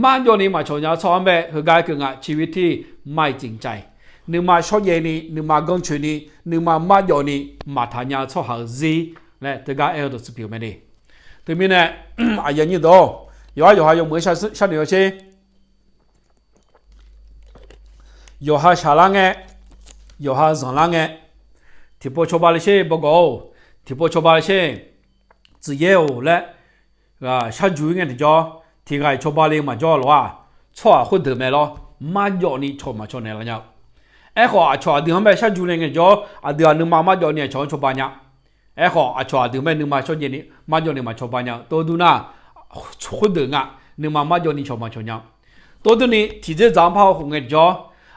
Marjawvni maqcawq nya-eu tsawrhaq-anr bae heugar aer keuv nga, ชีวิตที่ไม่จริงใจ. Nuima shawrjaev ni, nuima ganrcoeni, nuima marjawvni maqtaq nya-eu tsawrhaq-eu zir laer teugar aer-eu dawqtsuif pyeuf mae de. Teumirnae, aqyuif aqnyir deuq-or, yawqha yawqha yawmuiq-aer sharnoeq-awr sher. Yawqha shaqlar ngae, yawqha zanqlar ngae, tiqpov cawba le sher bawgawq-or, tiqpov cawba le sher, tsuif yaer-or laer, shar ju-ir ngae tiqjawr, tiq ghaq-iq cawba le maqjawr lof-aq, tsawrhaq khoerdeuq mae lawr, marjawvni cawq maqcawq naeq laf nya-eu. Aerkhawf aqcawq aqdui-anr bae shar ju le ngaejawr, aqdui-aq nuima marjawvni aqcawq-anr cawba nya. Aerkhawf aqcawq aqdui mae nuima shawrjaev ni marjawvni maqcawba nya-eu. Tov dur nar, khoerdeuq nga, nuima marjawvni cawq maqcawq nya-eu. Tov durni tiqdzerdzaq-anr par-eu khof ngae tiqjawr,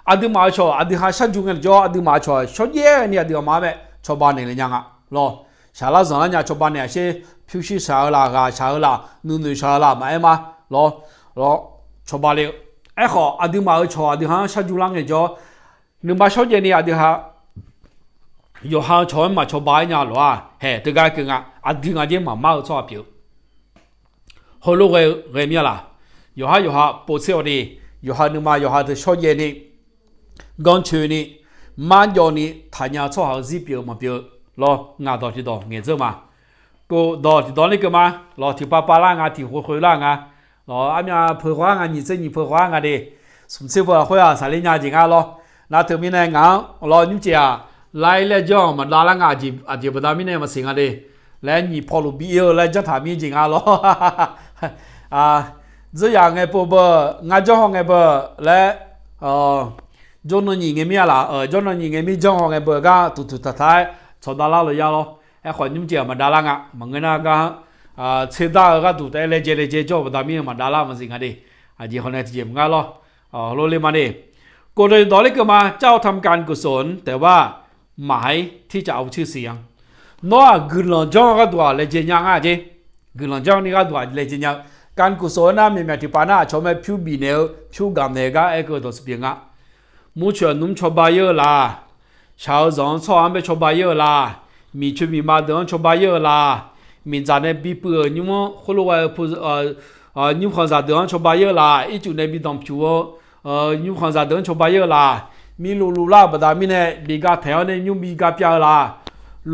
aqduimaf-eu cawq aqdui ha shar ju ngae tiqjawr, aqduimaf-eu cawq shawrjaev ni aqdui aqma-anr bae cawba naeq le nya nga lawr. Shaqlar zanqlar nya cawba naeq-aq sher, pyurshuir shaq-eu laf, ghaq shaq-eu laf, nuinoeq shaq-eu laf maqaer ma lawr, lawr, cawba le-eu. Aerkhawf aqduimaf-eu cawq aqdui ha-anr shar ju lar ngaejawr, nuima shawrjaev ni aqdui ha yawqha-eu cawq-anr maqcawba-aer nya lof-aq, haeq teugar keuv nga, aqdui nga jer maqmar-eu tsawrhaq pyeuf-eu. Heulof ghae-eu ghae mir-a laq? Yawqha yawqha povtser-awq ni, yawqha nuima yawqha deuq shawrjaev ni, ganrcoeni, marjawvni taqnya tsawrhaq-eu zir pyeuf-eu maqpyeuf-eu lawr, ngaq dawq tiqdawq ngaeqdzeur ma. Kov dawq tiqdawq ler keuv ma. Lawq tiqpav pav lar nga, tiq khoeq khoeq lar nga. Lawq armyav peuq khawf-ar nga, nyiq tser nyiq peuq khawf-ar nga de. Smq tser peuq khoer-aq saqler nya jeq nga lawr. Nar teumirnae ngaq-anr lawr nymrcif-aq, laer laer janr-awq maqdav lar nga, aqjeq baqda mirnae maqsiq nga de. Laer nyiq pawluf bi ir-eu laer janr taq mir jeq nga lawr. Dzerzaq ngae pov beu, ngar janr haw ngae beu laer, jawrnan nyiq ngae mir-a laq, jawrnan nyiq ngae mir janr haw ngae beu gar tuqtuq taqtaq-aer tsawqdav lar lof ya lawr. Aerkhawf nymrcif-aq maqdav lar nga, maqngeur nar gar-anr tserdar-eu gharduq taef-aer laejae laejae jawr-eu baqda mirnae maqdav lar maqsiq nga de. Aqjeq hawnae tiqjeq maqngar lawr. Heulof ler ma de. Kov dawq ler keuv ma, เจ้าทำการกุศล แต่ว่าหมายที่จะเอาชื่อเสียง. Nawr-aq guiqlanq janr-eu gharduq-aq laejae nya nga jer. Guiqlanq janr ni gharduq-aq laejae nya-eu. การกุศล nar myaqmyaq tiqpav nar aqcawq mae pyur bifnaeq-eu pyur gamq naeq-eu gar aer keuv dawqtsuif pyeuf nga. Murcoeq nmr cawba ir-eu laq, shaq-eu zanq-anr tsawrhaq-anr bae cawba ir-eu laq, miqcoeq miqma deuq-anr cawba ir-eu laq, miqdzaq nae bipuiv-euq nymr-anr khoerlof ghae-eu nymrkhanqzaq deuq-anr cawba ir-eu laq, ircuf nae bi danqpyuq-eu nymrkhanqzaq deuq-anr cawba ir-eu laq, mirluv luvlar-eu baqda mirnae bi ga taeq-awr nae nymr bi ga pyav-eu laq,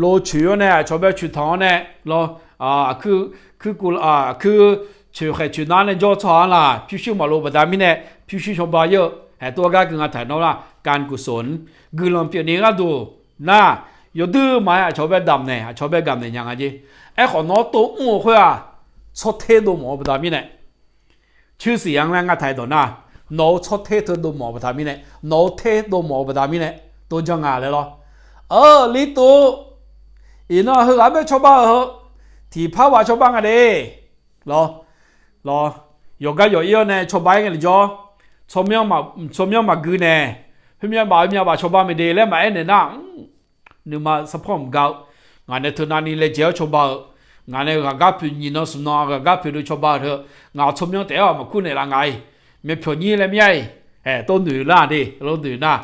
locoeq-awr nae aqcawq bae coeqtanq-awr nae lawr, aqkuir, kuir, aqkuir coeqkhaeq coeqnar nae jawr-eu tsawrhaq-anr laq pyurshuir maqlof baqda mirnae pyurshuir cawba ir-eu. Haeq tov-aer gar keuv nga taq nawr lar, การกุศล guiqlanq pyeufni gharduq nar, yawduimaf-aer aqcawq bae damqnaeq, aqcawq bae gamqnaeq nya nga jer. Aerkhawf nawr tov mr-eu khoer-aq, tsawrter dov mawf-eu baqda mirnae, ชื่อเสียง laer ngar taq-aer dawq nar, nawq-euq tsawrter teu dov mawf-eu baqda mirnae, nawq-euq ter dov mawf-eu baqda mirnae, tov janr nga laer lawr. Aqli tov, iqnan heughaq bae cawba-eu heu, tiqpar ghaq cawba nga de. Lawr, lawr, yawqgar yawq ir-awr nae cawba-aer ngae lef jawr, tsawrmyanr maqgui nae, khoermyav baf khoermyav baf cawba maeq de laer maqaer naeq nar, nuima sarpawr maqgav-eu, ngaq nae teunav ni laejae-awr cawba-eu, ngaq nae ghaqgar poeq nyiq nan smq nan ghaqgar poeq dov cawba-eu teu, ngaq-euq tsawrmyanr taef-aer-aq maqkur naeq laf nga-iq, myavpyawq nyir laer myav-iq, aer tov noeq lar de, lor noeq nar,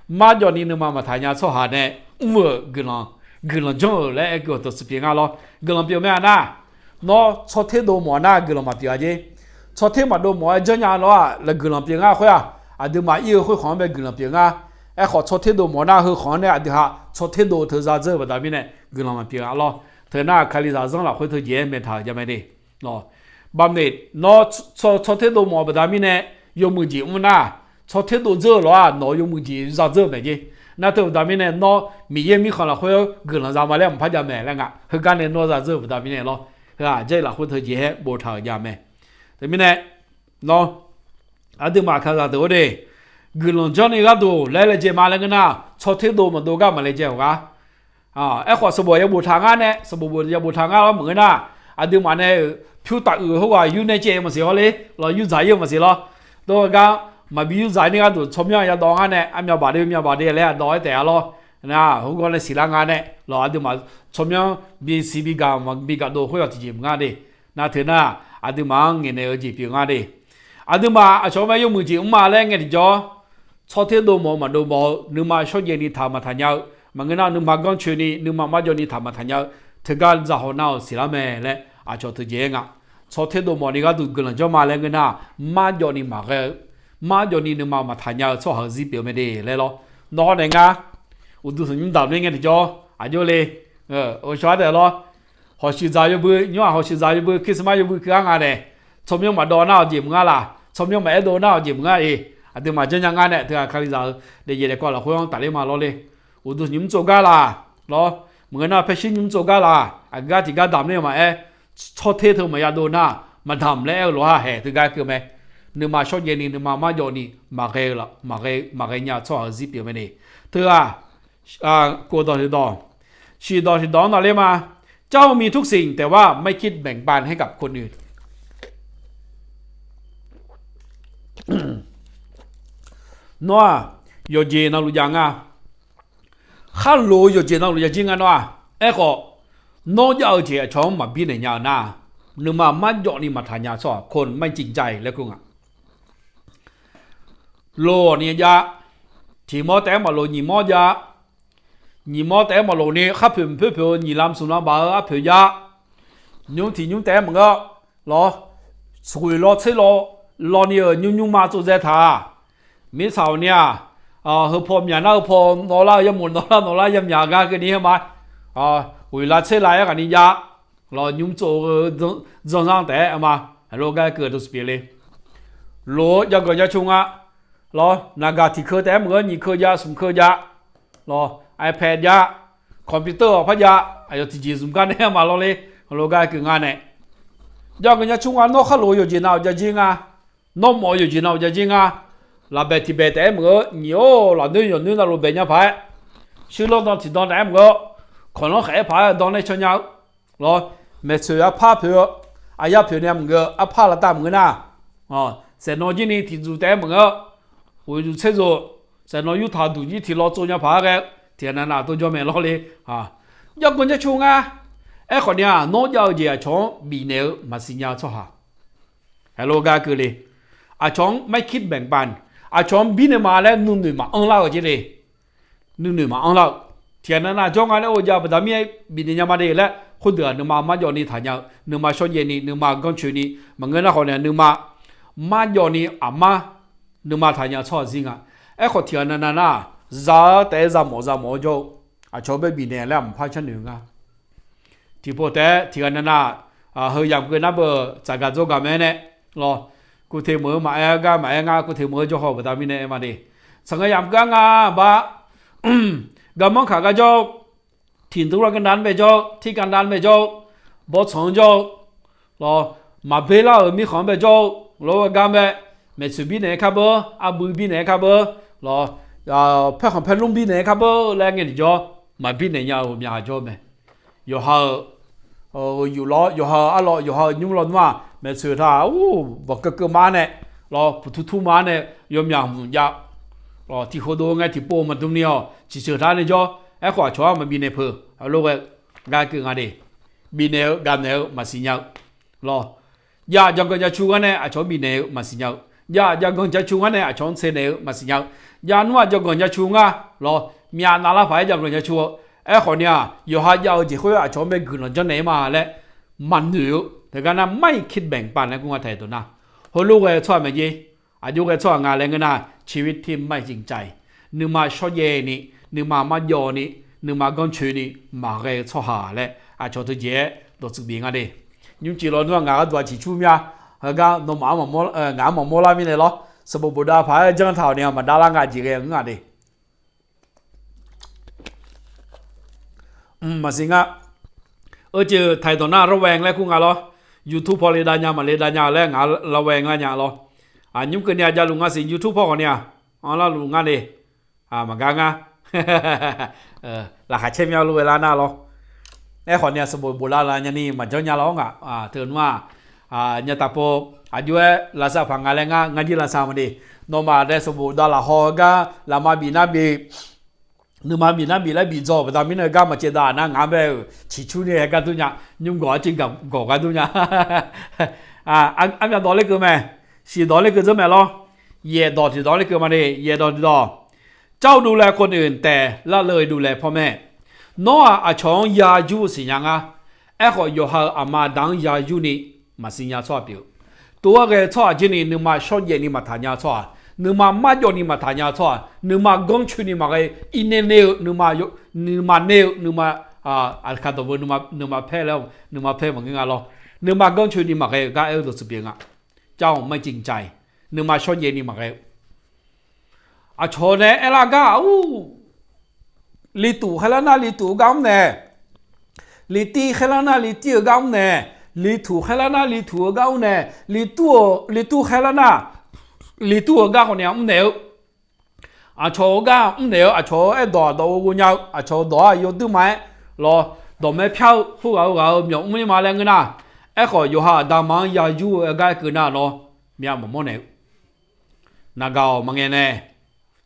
marjawv ni nuima maqtaq nya tsawrhaq nae mr-euq guiqlanq, guiqlanq janr-euq laer aer guiq-awq dawqtsuif pyeuf nga lawr. Guiqlanq pyeuf mae-a nar, nawr tsawrter dov mawf nar guiqlanq maqpyeuf-a jer. Tsawrter maqdov mawf-aer janrnya lawr-aq laer guiqlanq pyeuf ngar khoer-aq, aqduimaf ir-eu khoerkhanq-anr bae guiqlanq pyeuf ngar. Aerkhawf tsawrter dov mawf nar heukhaq-anr nae aqdui ha tsawrter dov teu za dzeur-eu baqda mirnae guiqlanq maqpyeuf-a lawr. Teu nar kalizaq zanr lafkhoer teujeq-aer maeqtaq-euq jamae de. Baqmaeq nawr tsawrter dov mawf-eu baqda mirnae, yawmuiq jeq mr nar, tsawrter dov dzeur-eu lof-aq nawq-eu yawmuiq jeq za dzeur-eu maeq jer. Nar teu baqda mirnae nawr Miqyaer mirkhanq lafkhoer guiqlanq za ma laer maqpar jamaeq laer nga. Heugar nae nawr za dzeur-eu baqda mirnae lawr. Heu-aq Jarlif lafkhoer teujeq-aer boftaq-euq jamae. Teumirnae nawr aqduimaf kalizaq deuq-or de, guiqlanq janrni gharduq laer laejae ma laer ngeur nar, tsawrter dov maqdov gar maqlaejae-awq gar. Aerkhawf sanqbof ya boftaq ngar nae, sanqbof ya boftaq ngar lawr maqngeur nar, aqduimaf nae-euq pyur taf uiq-eu khoerghaq yur nae caev-eu maqsiq hawr ler lawr, yur dzaq ir-eu maqsiq lawr. Dov-eu gar maqbi yur dzaq ir ni gharduq tsawrmyanr yadawv ngar nae, armyavbaq de myanbaq de laer aqdawv-aer taef-a lawr. Nar heugar nae siqlar nga nae lawr, aqduimaf tsawrmyanr bisiq bigaq maqbi gaq dov khoer yawq tiqjeq maqnga de. Nar teu nar, aqduimaf-anr ngaeqnaeq-eu jeq pyeuf nga de. Aqduimaf aqcawq-anr mae yawmuiq jeq mr ma laer ngae tiqjawr, tsawrter dov mawf-eu maqdov mawf-eu, nuima shawrjaev ni taq maqtaq nya-eu, maqngeur nar nuima ganrcoeni nuima marjawv ni taq maqtaq nya-eu, teugar zaqhaw nar-awq siqlar mae laer aqcawq teujeq-aer nga. Tsawrter dov mawf ni gharduq guiqlanq janr ma laer ngeur nar, marjawv ni maqghae-eu, marjawv ni nuima maqtaq nya-eu tsawrhaq-eu zir pyeuf mae de laer lawr. Nawr nae ngar uqduq tanqnymr damq ler ngae tiqjawr aqjox le, ghovshaw-aer taef lawr. Hawshuif dzaq yawbui nymr-aq, hawshuif dzaq yawbui Christmas yawbui keuv-ar nga nae, tsawrmyanr maqdawv nar-awq jeq maqnga laq, tsawrmyanr maqaer dov nar-awq jeq maqnga-iq, aqduimaf janrnya ngar nae teughaq kalizaq-eu daefyaef daefkawv lafkhoer-anr tafler ma lawr le. Uqduq nymr tsov gar laq lawr, maqngeur nar paershir nymr tsov gar laq, aqgar tiqgar damq ler maqaer, tsawrter teu maqya dov nar, maqdamq laer aer-eu lof-aer haeq teugar keuv mae. Nuima shawrjaev ni nuima marjawv ni maqghae-eu laf, maqghae nya-eu tsawrhaq-eu zir pyeuf mae de. Teughaq กฎ dawq tiqdawq, shiq dawq tiqdawq-anr navler ma. เจ้ามีทุกสิ่ง แต่ว่าไม่คิดแบ่งปันให้กับคนอื่น Nawr-aq yawqjeq navluf jav nga. Khar loq-eu yawqjeq navluf jav jir nga nawr-aq. Aerkhawf, nawr jav-eu jeq aqcawq-anr maqbir naeq nya-eu nar, nuima marjawv ni maqtaq nya-eu tsawrhaq คนไม่จริงใจ laer kur nga. Loq-awq ni jav, tiq mawr taef-aer maqloq nyiq mawr jav, nyiq mawr taef-aer maqloq ni khar poeq mq poer poeq-eu nyiq lam smq lam baf-eu arpoeq jav, nymr tiq nymr taef-aer maqngeur lawr, ghoeq law tser law, law ni-euq nymr nymrma tsov dzae taq-a. Mirtsaq-awq ni-aq, heupaw myaq nar heupaw nawvlar-eu, yamawf nawvlar nawvlar yamyaq gar keuvni-aer ma. Ghoeq la tser la-aer ghaq ni jav, lawr nymr tsov-eu dzanrzanr taef-aer ma. Aqlof gar keuv dov spi le. Loq-eu jav ganq jav cu nga. Lawr naqgaq tiq keuv taef-aer maqngeur, nyiq keuv jav, smq keuv jav. Lawr iPad jav, computer-awq par jav, aqyawf tiqjeq zmq gar nae ma lawr le. Aqlof gar keuv nga nae, jav ganq jav cu nga. Nawr khar loq-eu yawqjeq nav-awq jav jir nga. Nawr mawf-eu yawqjeq nav-awq jav jir nga. Lafbaeq tiq baeq taef-aer maqngeur, nyiq-or lafnoer yawqnoer navluf baeq nya paq-aer, shuir lanr dan tiq dan taef-aer maqngeur, kawqlanr khaef-aer paq-aer dawr nae caw nya-eu lawr, maeqtsoeq arpar poeq-eu, aqyar poeq nae maqngeur, arpar lavtav maqngeur nar, saeqnawv jir ni tiq dzuq taef-aer maqngeur, ghoeq dzuq tser dzuq, saeqnawv yurtaq duq jir tiq law tsov nya paq-aer ghae-eu tiqghaq navnav tov jawr mae lawr le. Jav ganq jav cu nga. Aerkhawf ni-aq, nawr jav-eu jeq aqcawq-anr bifnaeq-eu maqsiq nya-eu tsawrhaq Heulof gar keuv le. Aqcawq-anr ไม่คิดแบ่งปัน, aqcawq-anr birnaeq ma laer nuinoeq maqanr lar-eu jeq le. Nuinoeq maqanr lar-eu, tiqghaq navnav jawr nga laer ghovjav baqda mirnae bifnaeq nya ma de laer, khoerdeuq-aq nuima marjawv ni taqnya-eu, nuima shawrjaev ni, nuima ganrcoeni, maqngeur nar khawf nae nuima marjawv ni aqmar nuima taqnya-eu tsawrhaq zir nga. Aerkhawf tiqghaq navnav nar, za-eu taef-aer za mawf za mawf-eu jawr-eu, aqcawq bae bifnaeq laer aqmaqpar sharnoeq nga. Tiqpov taef-aer tiqghaq navnav, heu yamq keuv nar beu tsaqgaq dzawrgaq mae nae, lawr, kuv teq meuq-eu maqaer gar maqaer ngar kuv teq meuq-eu jawr haw-eu baqda mirnae aer ma de. Tsaq ngae yamq keuv-a nga, bar, garmanr kaq gar jawr-eu, tiqdmr lar garnav-anr bae jawr-eu, tir garnav-anr bae jawr-eu, bawrtsanq-anr jawr-eu, lawr, maqber lar-euq mirkhanq-anr bae jawr-eu, lawr, gar mae, maeqtsoeq birnaeq-aer kar beur, arbui birnaeq-aer kar beur, lawr, paerkhanq paerlmr birnaeq-aer kar beur laer ngae tiqjawr, maqbirnaeq nya-eu ghawqmya jawr-eu mae. Yawqha-euq yuf lawr, yawqha-euq arlawr, yawqha-euq nymr lawnmr-aq maeqtsoeq taq-aq, bawq keuv keuv ma-ar nae, lawr, puq tur tur ma-ar nae, yawmyaq hmq jav, lawr, tiq khof dov ngae tiqpov maqdm ni-awq, ciqceuq taq-ar nae jawr. Aerkhawf aqcawq-anr maqbifnaeq peuq, heulof ghae gar keuv nga de. Bifnaeq-eu gaqnaeq-eu maqsiq nya-eu, lawr, jav jav ganq jav cu ngar nae aqcawq-anr bifnaeq-eu maqsiq nya-eu, jav jav ganq jav cu ngar nae aqcawq-anr tsenaeq-eu maqsiq nya-eu, jav nmr-aq jav ganq jav cu ngar, lawr, myavnav lar paq-aer jav ganq jav cu-eu. Aerkhawf ni-aq yawqha jav-eu jeq khoer aqcawq-anr bae guiqlanq janrnaeq-ir ma laer maqnoeq-eu teugar nar, ไม่คิดแบ่งปัน laer kur nga taeq dawq nar, heulof ghae-eu tsawrhaq maeq jer. Aqjox ghae tsawrhaq nga laer ngeur nar, ชีวิตที่ไม่จริงใจ, nuima shawrjaev ni, nuima marjawv ni, nuima ganrcoeni maqghae-eu tsawrhaq laer Aqcawq teujeq-aer dawqtsuif bif nga de. Nymrcif lawnmr-aq ngaq gharduq-aq ciqcur mir-a. Heugar nawmaf-anr maqmawr, ngaq-anr maqmawr lar mirnae lawr. Sanqbof bofdav paq-aer janr taq-awq ni-a maqdar lar nga jeq ghae-eu ngeur-aq de. Mqmaq siq nga. Euceuq taiq dawq nar ระแวง laer kur nga lawr. YouTube paw le dav nya maqle dav nya-eu laer ngaq-anr ระแวง lar nya lawr. Nymr keuvni-aq javluf nga siq YouTube paw khawfni-aq, anr larluf ngar de. Maqgar ngar. Laqkhaq caer myav lof-aer lar nar lawr. Aerkhawf ni-aq sanqbof bofdav laf nyani maqjanr nya lawr ngaq. Teu nmr-aq, nyataq pov aqjox-aer lavsav paq nga laer ngar ngar jir lavsav ma de. Nawmaf dae sanqbof dav lafhaw-eu gar lafma bif nar bif, nuima bif nar bif laer bif dzaw-euq baqda mirnae gar maqcaevdav nar ngaq-anr bae-euq ciqcur ni-aer gar dur nya. Nymr gawq arciv gawq gar dur nya. Armyav dawq lekeuv mae. Siqdawq lekeuv dzeur mae lawr. Yaef dawq tiqdawq lekeuv ma de. Yaef dawq tiqdawq. เจ้าดูแลคนอื่น แต่ละเลยดูแลพ่อแม่ Nawr-aq aqcawq-anr ya yur-eu siqnya ngar. Aerkhawf yawqha-euq aqma aqda-anr ya yur ni maqsiq nya-eu tsawrhaq pyeuf-eu. Tov-aer ghae-eu tsawrhaq jir ni nuima shawrjaev ni maqtaq nya-eu tsawrhaq, nuima marjawv ni maqtaq nya-eu tsawrhaq, nuima ganrcoeni maqghae, irnae nae-eu nuima, nuima nae-eu nuima, aqkaq dawq beu nuima paer laer, nuima paer maqngeur nga lawr. Nuima ganrcoeni maqghae-eu gar aer-eu dawqtsuif pyeuf nga. เจ้าไม่จริงใจ Nuima shawrjaev ni maqghae-eu. Aqcawq nae aerlar gar-aq, ur, lituf khaerlar nar lituf-eu gar mrnaeq, litir khaerlar nar litir-eu gar mrnaeq, lituf khaerlar nar lituf-eu gar mrnaeq, litur-eu, litur khaerlar nar litur-eu gar khawfni-aq mrnaeq-eu. Aqcawq-eu gar mrnaeq-eu, aqcawq-eu aerdawq dawq ghovghof nya-eu, aqcawq-eu dawq-aq yawduir ma-aer lawr, dawqmaer pyar-eu khoerghaq-eu ghaq-euq myawq mr-ir ma laer ngeur nar, aerkhawf yawqha aqda aqma-anr ya yur-eu gar aer keuv nar lawr, myav maqmawr naeq-eu. Naqgaq-awq maqngaeq nae,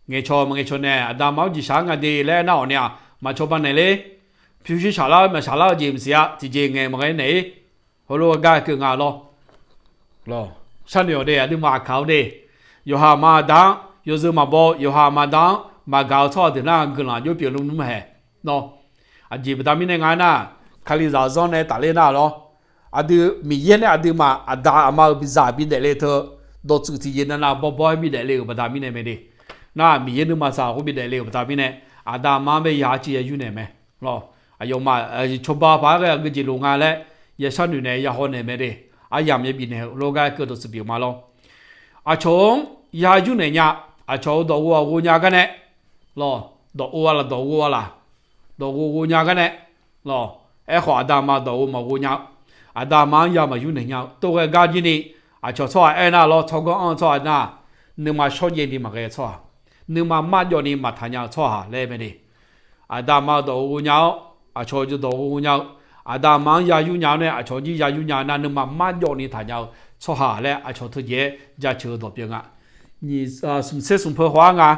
ngaeqcawq maqngaeq cawq nae, aqda aqma-anr jeqshaq-aer nga de laer aernar-awq ni-aq, maqcawba naeq ler. Pyurshuir shaqlar-eu maqshaqlar-eu jeq maqsiq-a, tiqjeq ngaeq maqghae naeq-ir. Heulof-aer gar keuv nga lawr. Sharnoeq-awq de, aqduimaf aqkaq-awr de. Yawqha aqma aqda-anr yawzeu maqbaw, yawqha aqma aqda-anr maqgaq-eu tsawrhaq deuq nar guiqlanq aqjox pyeuf lmr haeq. Nawr, aqjeq baqda mirnae nga aernar, Kalizaq-eu zanr nae tafler nar lawr. Aqdui Miqyaer nae aqduimaf aqda aqma-euq bizaq bidaef le teu, dawqtsuif tiqjeq navnav bawbaw-aer bidaef le-euq baqda mirnae mae de. Nar Miqyaer nuima zaq khoer bidaef le-euq baqda mirnae, aqda aqma-anr bae ya arciv ya yur naeq mae. Lawr, aqyawfmaf cawba paq-aer ghae aqgeu jeq loq nga laer, ya sharnoeq naeq ya haw naeq mae de. Aryamq yabif naeq-eu lof gar keuv dawqtsuif pyeuf ma lawr. Aqcawq-anr ya yur naeq nya, aqcawq-eu dawq ghov-aq ghov nya gar nae, lawr, dawq ov-a laf dawq ghov-a laf, dawq ghov ghov nya gar nae, lawr, aerkhawf aqda aqma dawq ghov maqghov nya-eu, aqda aqma-anr ya maqyur naeq nya-eu tov ghae gar jir ni, aqcawq tsawrhaq aer nar lawr, tsawrganr anr-eu tsawrhaq nar, nuima shawrjaev ni maqghae-eu tsawrhaq, nuima marjawv ni maqtaq nya-eu tsawrhaq laer mae de. Aqda aqma-eu dawq ghov nya-awr, aqcawq-eu dawq ghov nya-eu, aqda aqma-anr ya yur nya-awr nae aqcawq jir ya yur nya nar, nuima marjawv ni taq nya-eu tsawrhaq laer aqcawq teujeq-aer jaceuq-eu dawq pyeuf nga. Nyiq, smqtser smq peu khawf-ar nga.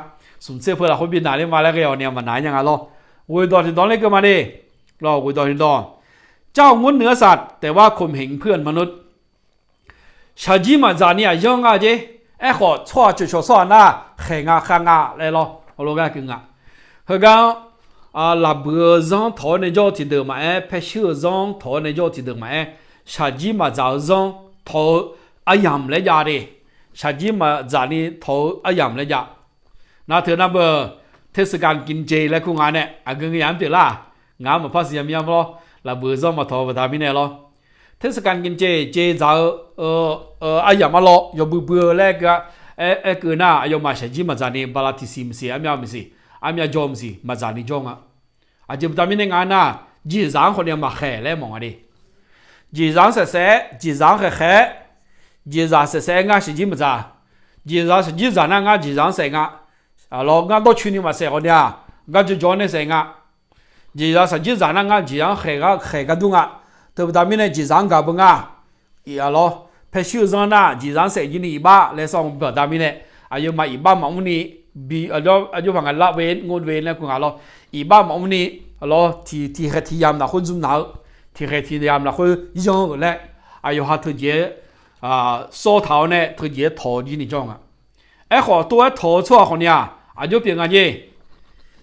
Smqtser peu lafkhoer bi naq ler ma laer ghae-awq ni-a maqnaq-aer nya nga lawr. Ghoeqdawq tiqdawq ler keuv ma de. Lawr, ghoeqdawq tiqdawq. เจ้า งดเนื้อสัตว์ แต่ว่าข่มเหงเพื่อนมนุษย์ Shaqjir maqdzaq ni aqyanr nga jer. Aerkhawf tsawrhaq cawqcawq tsawrhaq nar khaeq nga khav nga laer lawr, heulof gar keuv nga. Heugar-anr, laqbuiq-eu zanr tawq-awr nae jawr-eu tiqdeuq maqaer, paershuir-eu zanr tawq-awr nae jawr-eu tiqdeuq maqaer, shaqjir maqdzaq-eu zanr tawq-eu aryamq laer jav de. Shaqjir maqdzaq ni tawq-eu aryamq laer jav. Nar teu nar beu, เทศกาลกินเจ laer kur nga nae aqgeu ngeur yaf-anr pyeuflar-aq, ngaq-anr maqpar siqnya mir-a lawr. Laqbuiq-eu zanr maqtawq-eu baqda mirnae lawr. เทศกาลกินเจ jeq dzaq-eu aryamq-anr lawr yawbui bui-eu laer aer keuv nar, aqyawfmaf shaqjir maqdzaq ni bala tiqsiq maqsiq, armyav maqsiq, armyav jawr maqsiq, maqdzaq ni jawr nga. Aqjeq baqda mirnae nga nar, jeqzaq-anr khawf ni maqkhaeq laer mawf nga de. Jeqzaq-anr saef saef-aer, jeqzaq-anr khaeq khaeq-aer, jeqzaq saef saef-aer ngar shaqjir maqdzaq. Jeqzaq shaqjir dzaq nar ngar jeqzaq-anr saef nga. Lawr, ngar dawrcoeni maqsaef khawf ni-aq, ngar jawrjawr-awr nae saef nga. Jeqzaq shaqjir dzaq nar ngar jeqzaq-anr khaeq gar khaeq gar dur nga. Teu baqda mirnae jeqzaq-anr gaq beu nga. Iq-a lawr, paershuir-eu zanr nar jeqzaq-anr saef jir ni iqbax laer sawr-eu baqda mirnae, aqyawfmaf iqbax maqmr ni, bi, aqjox paq nga lar ve ngor ve laer kur nga lawr. Iqbax maqmr ni, lawr, tiq, tiqkhaeq tiq yamq lafkhoer zmqnaq-eu, tiqkhaeq tiq yamq lafkhoer yanr-eu laer, aqyawf ha teujeq-aer sawr taq-awr nae teujeq-aer tawq jir ni jawr nga. Aerkhawf tov-aer tawq-eu tsawrhaq khawf ni-aq, aqjox pyeuf nga jer.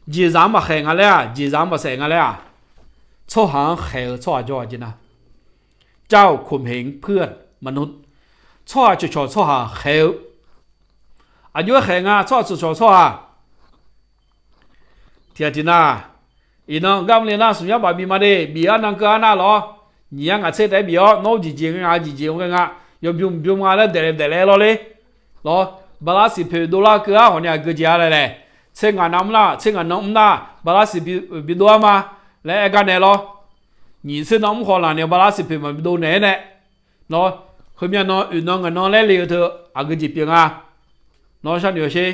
Jeqzaq-anr maqkhaeq nga laer-aq, jeqzaq-anr maqsaef nga laer-aq, tsawrhaq-anr khaeq-eu tsawrhaq jawr-a jeq nar, เจ้า ข่มเหงเพื่อนมนุษย์ Tsawrhaq cawqcawq tsawrhaq khaeq-eu, aqjox-aer khaeq nga tsawrhaq cawqcawq tsawrhaq. Tiqghaq tiqnar, Iqnan garmle nar smq yar baf bi ma de, bif arnan keuv arnav lawr. Nyiq yar ngaq tser taef-aer bif-awr, nawr-eu jeqjeq nga, jeqjeq nga nga, yawbym bym nga laer daeflaeq daeflaeq lawr le. Lawr, bala siqpoeq dovlar keuv-ar hawq ni aqgeu jeq-a laer laeq. Tser ngaq nan mr nar, tser ngaq nan mr nar bala siqpoeq bi dov-ar ma laer aer gar naeq lawr. Nyiq tser nan mr khawf laf ni bala siqpoeq maqbi dov naeq-aer nae. Nawr, heumyav nan oeq nan ngaq nan laer le-eu teu aqgeu jeq pyeuf nga. Nawr sharnoeq-awq sher.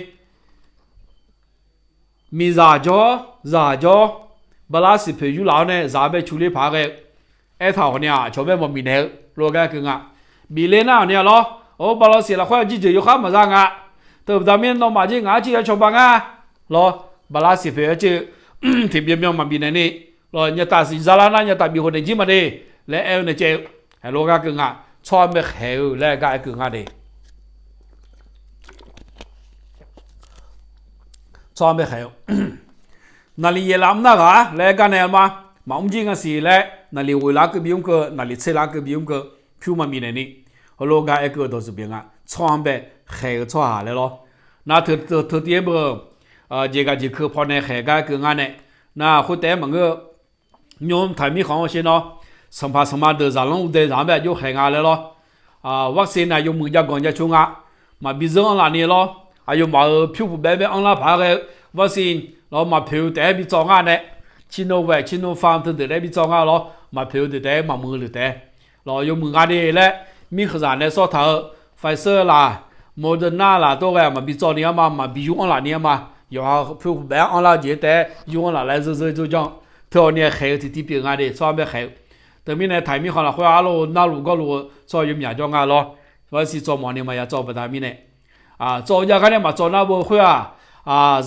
Miqzaq jawr, zaq jawr, bala siqpoeq yurlaf-awr nae zaq-anr bae cu ler paq-aer ghae-eu. Aertaq hawq ni-aq, aqcawq bae maqbif naeq-eu lof-aer gar keuv nga. Bif ler nar hawq ni-a lawr, or, bala siq lafkhoer aqjir jeuq yawkhar maqza nga. Teu baqda mirnae nawmaf jir ngaq-anr civ ya cawba nga. Lawr, bala siqpoeq-aer civ-eu tiqbyan byan maqbif naeq ni. Lawr, nyataf siq zalar nar nyataf bif khof naeq jir ma de laer aer-eu nae caev-eu. Heulof-aer gar keuv nga. Tsawrhaq-anr bae khaeq-eu laer gar aer keuv nga de. Tsawrhaq-anr bae khaeq-eu. Naqliq yaef laf mr nar ghaq-a laer aer gar nae ma. Maqmr jir nga siq laer naqliq ghoeq laf-anr keuv bimr keuv, naqliq tser laf-anr keuv bimr keuv, pyur maqbif naeq ni. Heulof-aer gar aer keuv-eu dawqtsuif pyeuf nga. Tsawrhaq-anr bae khaeq-eu tsawrhaq laer lawr. Nar teu teu teu tiv-aer beu, jeq gaq jeq keuv pawnae khaeq gar aer keuv nga nae. Nar khoertaef-aer maqngeur-eu. Nymr taq mirkhanq-anr sher nawr, sanqpaq sanqma deuq zaqlanr uqdae zaq-anr bae aqjox khaeq nga laer lawr. Vaccine nae yawmuiq jav ganq jav cur nga. Maqbi zeur anr laf ni lawr. Aqyawfmaf-euq pyur puq bae bae anrlar paq-aer ghae-eu vaccine lawr maqpoeq-eu taef-aer bi tsawv ngar nae, Sinovac, Sinopharm teudeuq taef-aer bi tsawv nga lawr. Maqpoeq-eu deuq taef-aer maqmuiq-eu deuq taef-aer lawr yawmuiq nga de laer, mirkhanqzaq nae sawr taq-eu Pfizer laf, Moderna laf tov ghae maqbi tsawv ni-ar ma, maqbi yur anr laf ni-ar ma. Yawqha pyur puq bae-anr anrlar-eu jeq taef-aer yur anr laf laer zeur zeur dzeur janr. Teu hawq ni khaeq-eu tiqtiv pyeuf nga de tsawrhaq-anr bae khaeq-eu. Teumirnae taqi mirkhanq lafkhoer arlov narluf gawrluf-eu tsawrhaq yawmyaq jawr nga lawr. Vaccine tsawv mawf ni maqya tsawv baqda mirnae, tsawv-eu jav gar nae maqtsawv nar beu khoer-aq,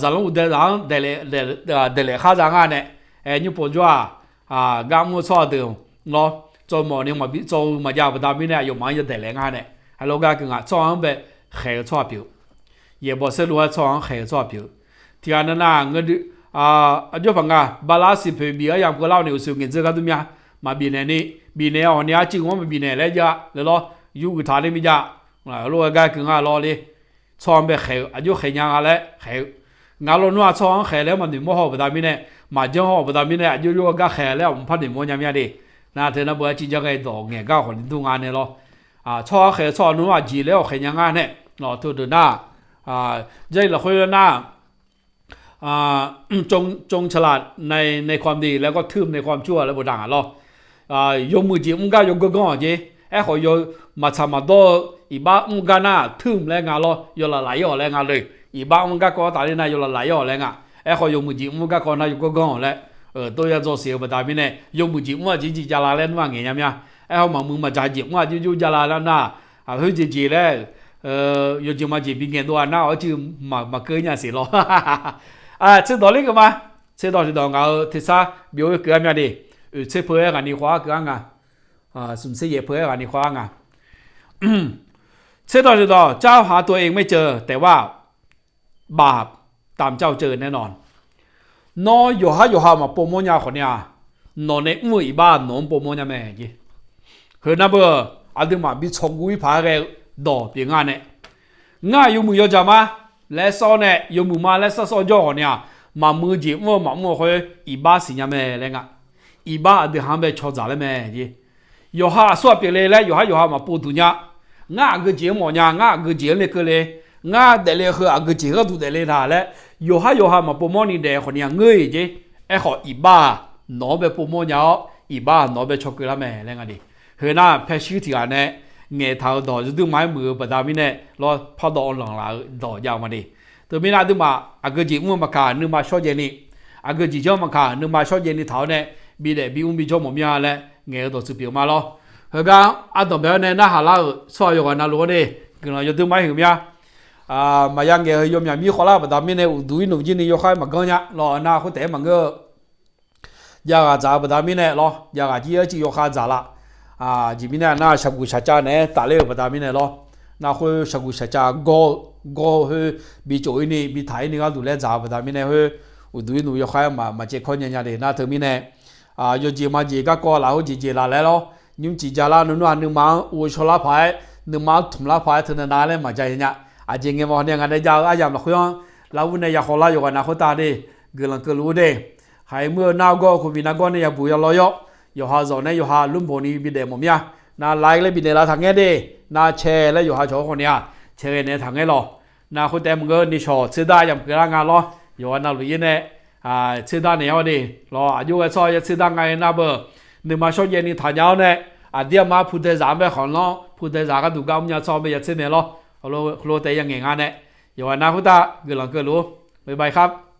zaqlanr uqdae zaq-anr daeqlaef khar za nga nae, aer nymr pov jawr-aq, gar mr-eu tsawrhaq deuq lawr, tsawv mawf ni maqbi tsawv-eu maqjav baqda mirnae aqyawfmaf-anr yadaeq laef nga nae, heulof gar keuv nga tsawrhaq-anr bae khaeq-eu tsawrhaq pyeuf-eu. Yaeqbawq saerlu-aer tsawrhaq-anr khaeq-eu tsawrhaq pyeuf-eu. Tiqghaq navnav ngeur dui, aqjox paq nga, bala siqpoeq bif-aer yamq keuvlar-awr ni uqshoe ngaeqdzeur gar dur mya, maqbif naeq ni, bif naeq-awq ni arcuiv-anr maqbif naeq laer jav laer lawr, yur uiq taq ni bi jav, lof-aer gar keuv nga lawr le. Tsawrhaq-anr bae khaeq-eu, aqjox khaeq nya nga laer khaeq-eu. Ngaq lawnmr-aq tsawrhaq-anr khaeq laer maqnoeq mawr haw-eu baqda mirnae, maqjanr haw-eu baqda mirnae, aqjox yur-aer gar khaeq laer aqmur par noeq mawr nya mya de. Nar teu nar beu arcuiv jar ghae dawq ngaeq gar khawf ni dur nga nae lawr. Tsawrhaq-anr khaeq tsawrhaq nmr aqjeq laer-awq khaeq nya ngar nae, lawq teu deuq nar, jarlif lafkhoer nar, จงฉลาดในในความดี แล้วก็ทื่มในความชั่ว laer bofdav ngaq lawr. Yawmuiq jeq mr gar yawganr ganr-awq jeq. Aerkhawf, maqtsaq maqdawr-eu iqbax mr gar nar, ทื่ม laer nga lawr, yawlaf laf-ir-awq laer nga le. Iqbax mr garkawv tafler nar yawlaf laf-ir-awq laer nga. Aerkhawf, yawmuiq jeq mr garkawv nar yawganr ganr-awq laer, dov ya dzaw siq-eu baqda mirnae, yawmuiq jeq mr aqjeq jeq javlar laer nmr-aq ngaeq nya mya. Aerkhawf, maqmuiq maqjaq jeq mr aqjeq jeq javlar laer nar, aqhoer jeq jeq laer, yawqjeq maqjeq bi ngaeqdov-a nar, awr cuiv maqkeuv nya siq lawr. Tserdawq ler keuv ma. Tserdawq tiqdawq ngaq-euq tersar byov-ir keuv-ar mya de. Oeq tser peu-aer ghaq ni khawf-ar keuv-ar nga. Smq tser yaef peu-aer ghaq ni khawf-ar nga. Tserdawq tiqdawq เจ้าหาตัวเองไม่เจอ แต่ว่าบาปตามเจ้าเจอแน่นอน. Nawr yawqhar yawqha maqpov mawr nya khawf ni-aq, nawq nae mr-eu iqbax nawq-anr pov mawr nya mae jeq. Heu nar beu, aqduimaf bi tsawqguv-ir paq-aer ghae-eu dawq pyeuf nga nae, ngar yawmuiq yawdzaq ma laer sawr nae, yawmuiq ma laer sawr sawr jawr ghawq ni-aq, maqmuiq jeq mr-eu maqmr-eu khoer iqbax siqnya mae laer nga. Iqbax aqdui ha-anr bae caw dzaq laer mae jeq. Yawqha aqsur ghaq pyeufle laer yawqhar yawqha maqpov duq nya. Ngar aqgeu jeq-anr mawf nya, ngar aqgeu jeq-anr lekeuv le, ngar daefle heu aqgeu jeq gharduq daefle taq laer, yawqhar yawqha maqpov mawr ni daef khawf ni-aq ngeur-iq jeq. Aerkhawf iqbax-aq nawq-anr bae pov mawr nya-awr, iqbax-aq nawq-anr bae caw keuv lar mae laer nga de. Heu nar paershuir tiq ghaq nae ngaeqtaq-euq dawq yawduir ma-aer muiq-eu baqda mirnae lawr, pardawv lanq laf-eu dawq jav-eu ma de. Teumirnae aqduimaf aqgeu jeq mr-eu maqkaq nuima shawr jaev ni, aqgeu jeq janr maqkaq nuima shawr jaev ni taq-awr nae, bidaef bi mr bi jawr mawf mir-a laer ngaeq-eu dawqtsuif pyeuf ma lawr. Heugar ardanqbae-awr nae narhaq lar-euq tsawrhaq yawqghaq navluf-anr de, guiqlanq yawduir ma-aer huiq mir-a. Maqya ngaeq heu yawmyaq mir khawvlar baqda mirnae uqduq-ir nmq jir ni yawkhav-aer maqganr nya lawr, nar khoertaef-aer maqngeur-eu. Jav ghaq dzaq-eu baqda mirnae lawr, jav ghaq jir-aer civ yawkhav dzaq laf. Jeq mirnae nar shaqguq shaqcav naeq-aer tafler-euq baqda mirnae lawr. Nar khoer shaqguq shaqcav gawr-eu, gawr-eu khoer bi cof-ir ni bi taq-ir ni gharduq laer dzaq-eu baqda mirnae khoer, uqduq-ir nmq yawkhav-aer maqcaev kawr nya nya de. Nar teumirnae yawjeq majeq garkawv lafkhoer jeqjeq laf laer lawr, nymrcif javlar nuinanr nuima-anr uvshaw lar paq-aer, nuima-anr tmq lar paq-aer teunav nav laer maqja nya nya. Aqjeq ngae mawf ni ngaq nae jav-eu aryamq lafkhoer-anr lavur nae yakhawf lar yawqghaq nav khoertav de, guiqlanq keuvluf-ur de. Haiq muir-eu nar gawr-eu khofmiq nar gawr nae yabuq yalawr yawr. Yawqha zawq nae yawqha lmrboq ni bidaef mawf mir-a. Nav like laer bifnaeq laf taqngaer de. Nav cae laer yawqha cawq-awr khawf ni-aq, cae ghae naeq taqngaer lawq. Nav khoertaef maqngeur ni shawq tserdar yamq keuvlar nga lawr. Yawqha navluf-ir nae tserdar naeq-awr de. Lawq, aqjox ghae tsawrhaq ya tserdar nga-aer nar beu, nuima shawrjaev ni taqnya-awr nae, aqdir aqma pudaezaq-anr bae khanqlanr, pudaezaq gharduq gar mrnya tsawrhaq bae ya tser naeq lawr. Heulof taef ya ngaeq nga nae, yawqha nar khoertav guiqlanq keuvluf-ur. Bye bye kar.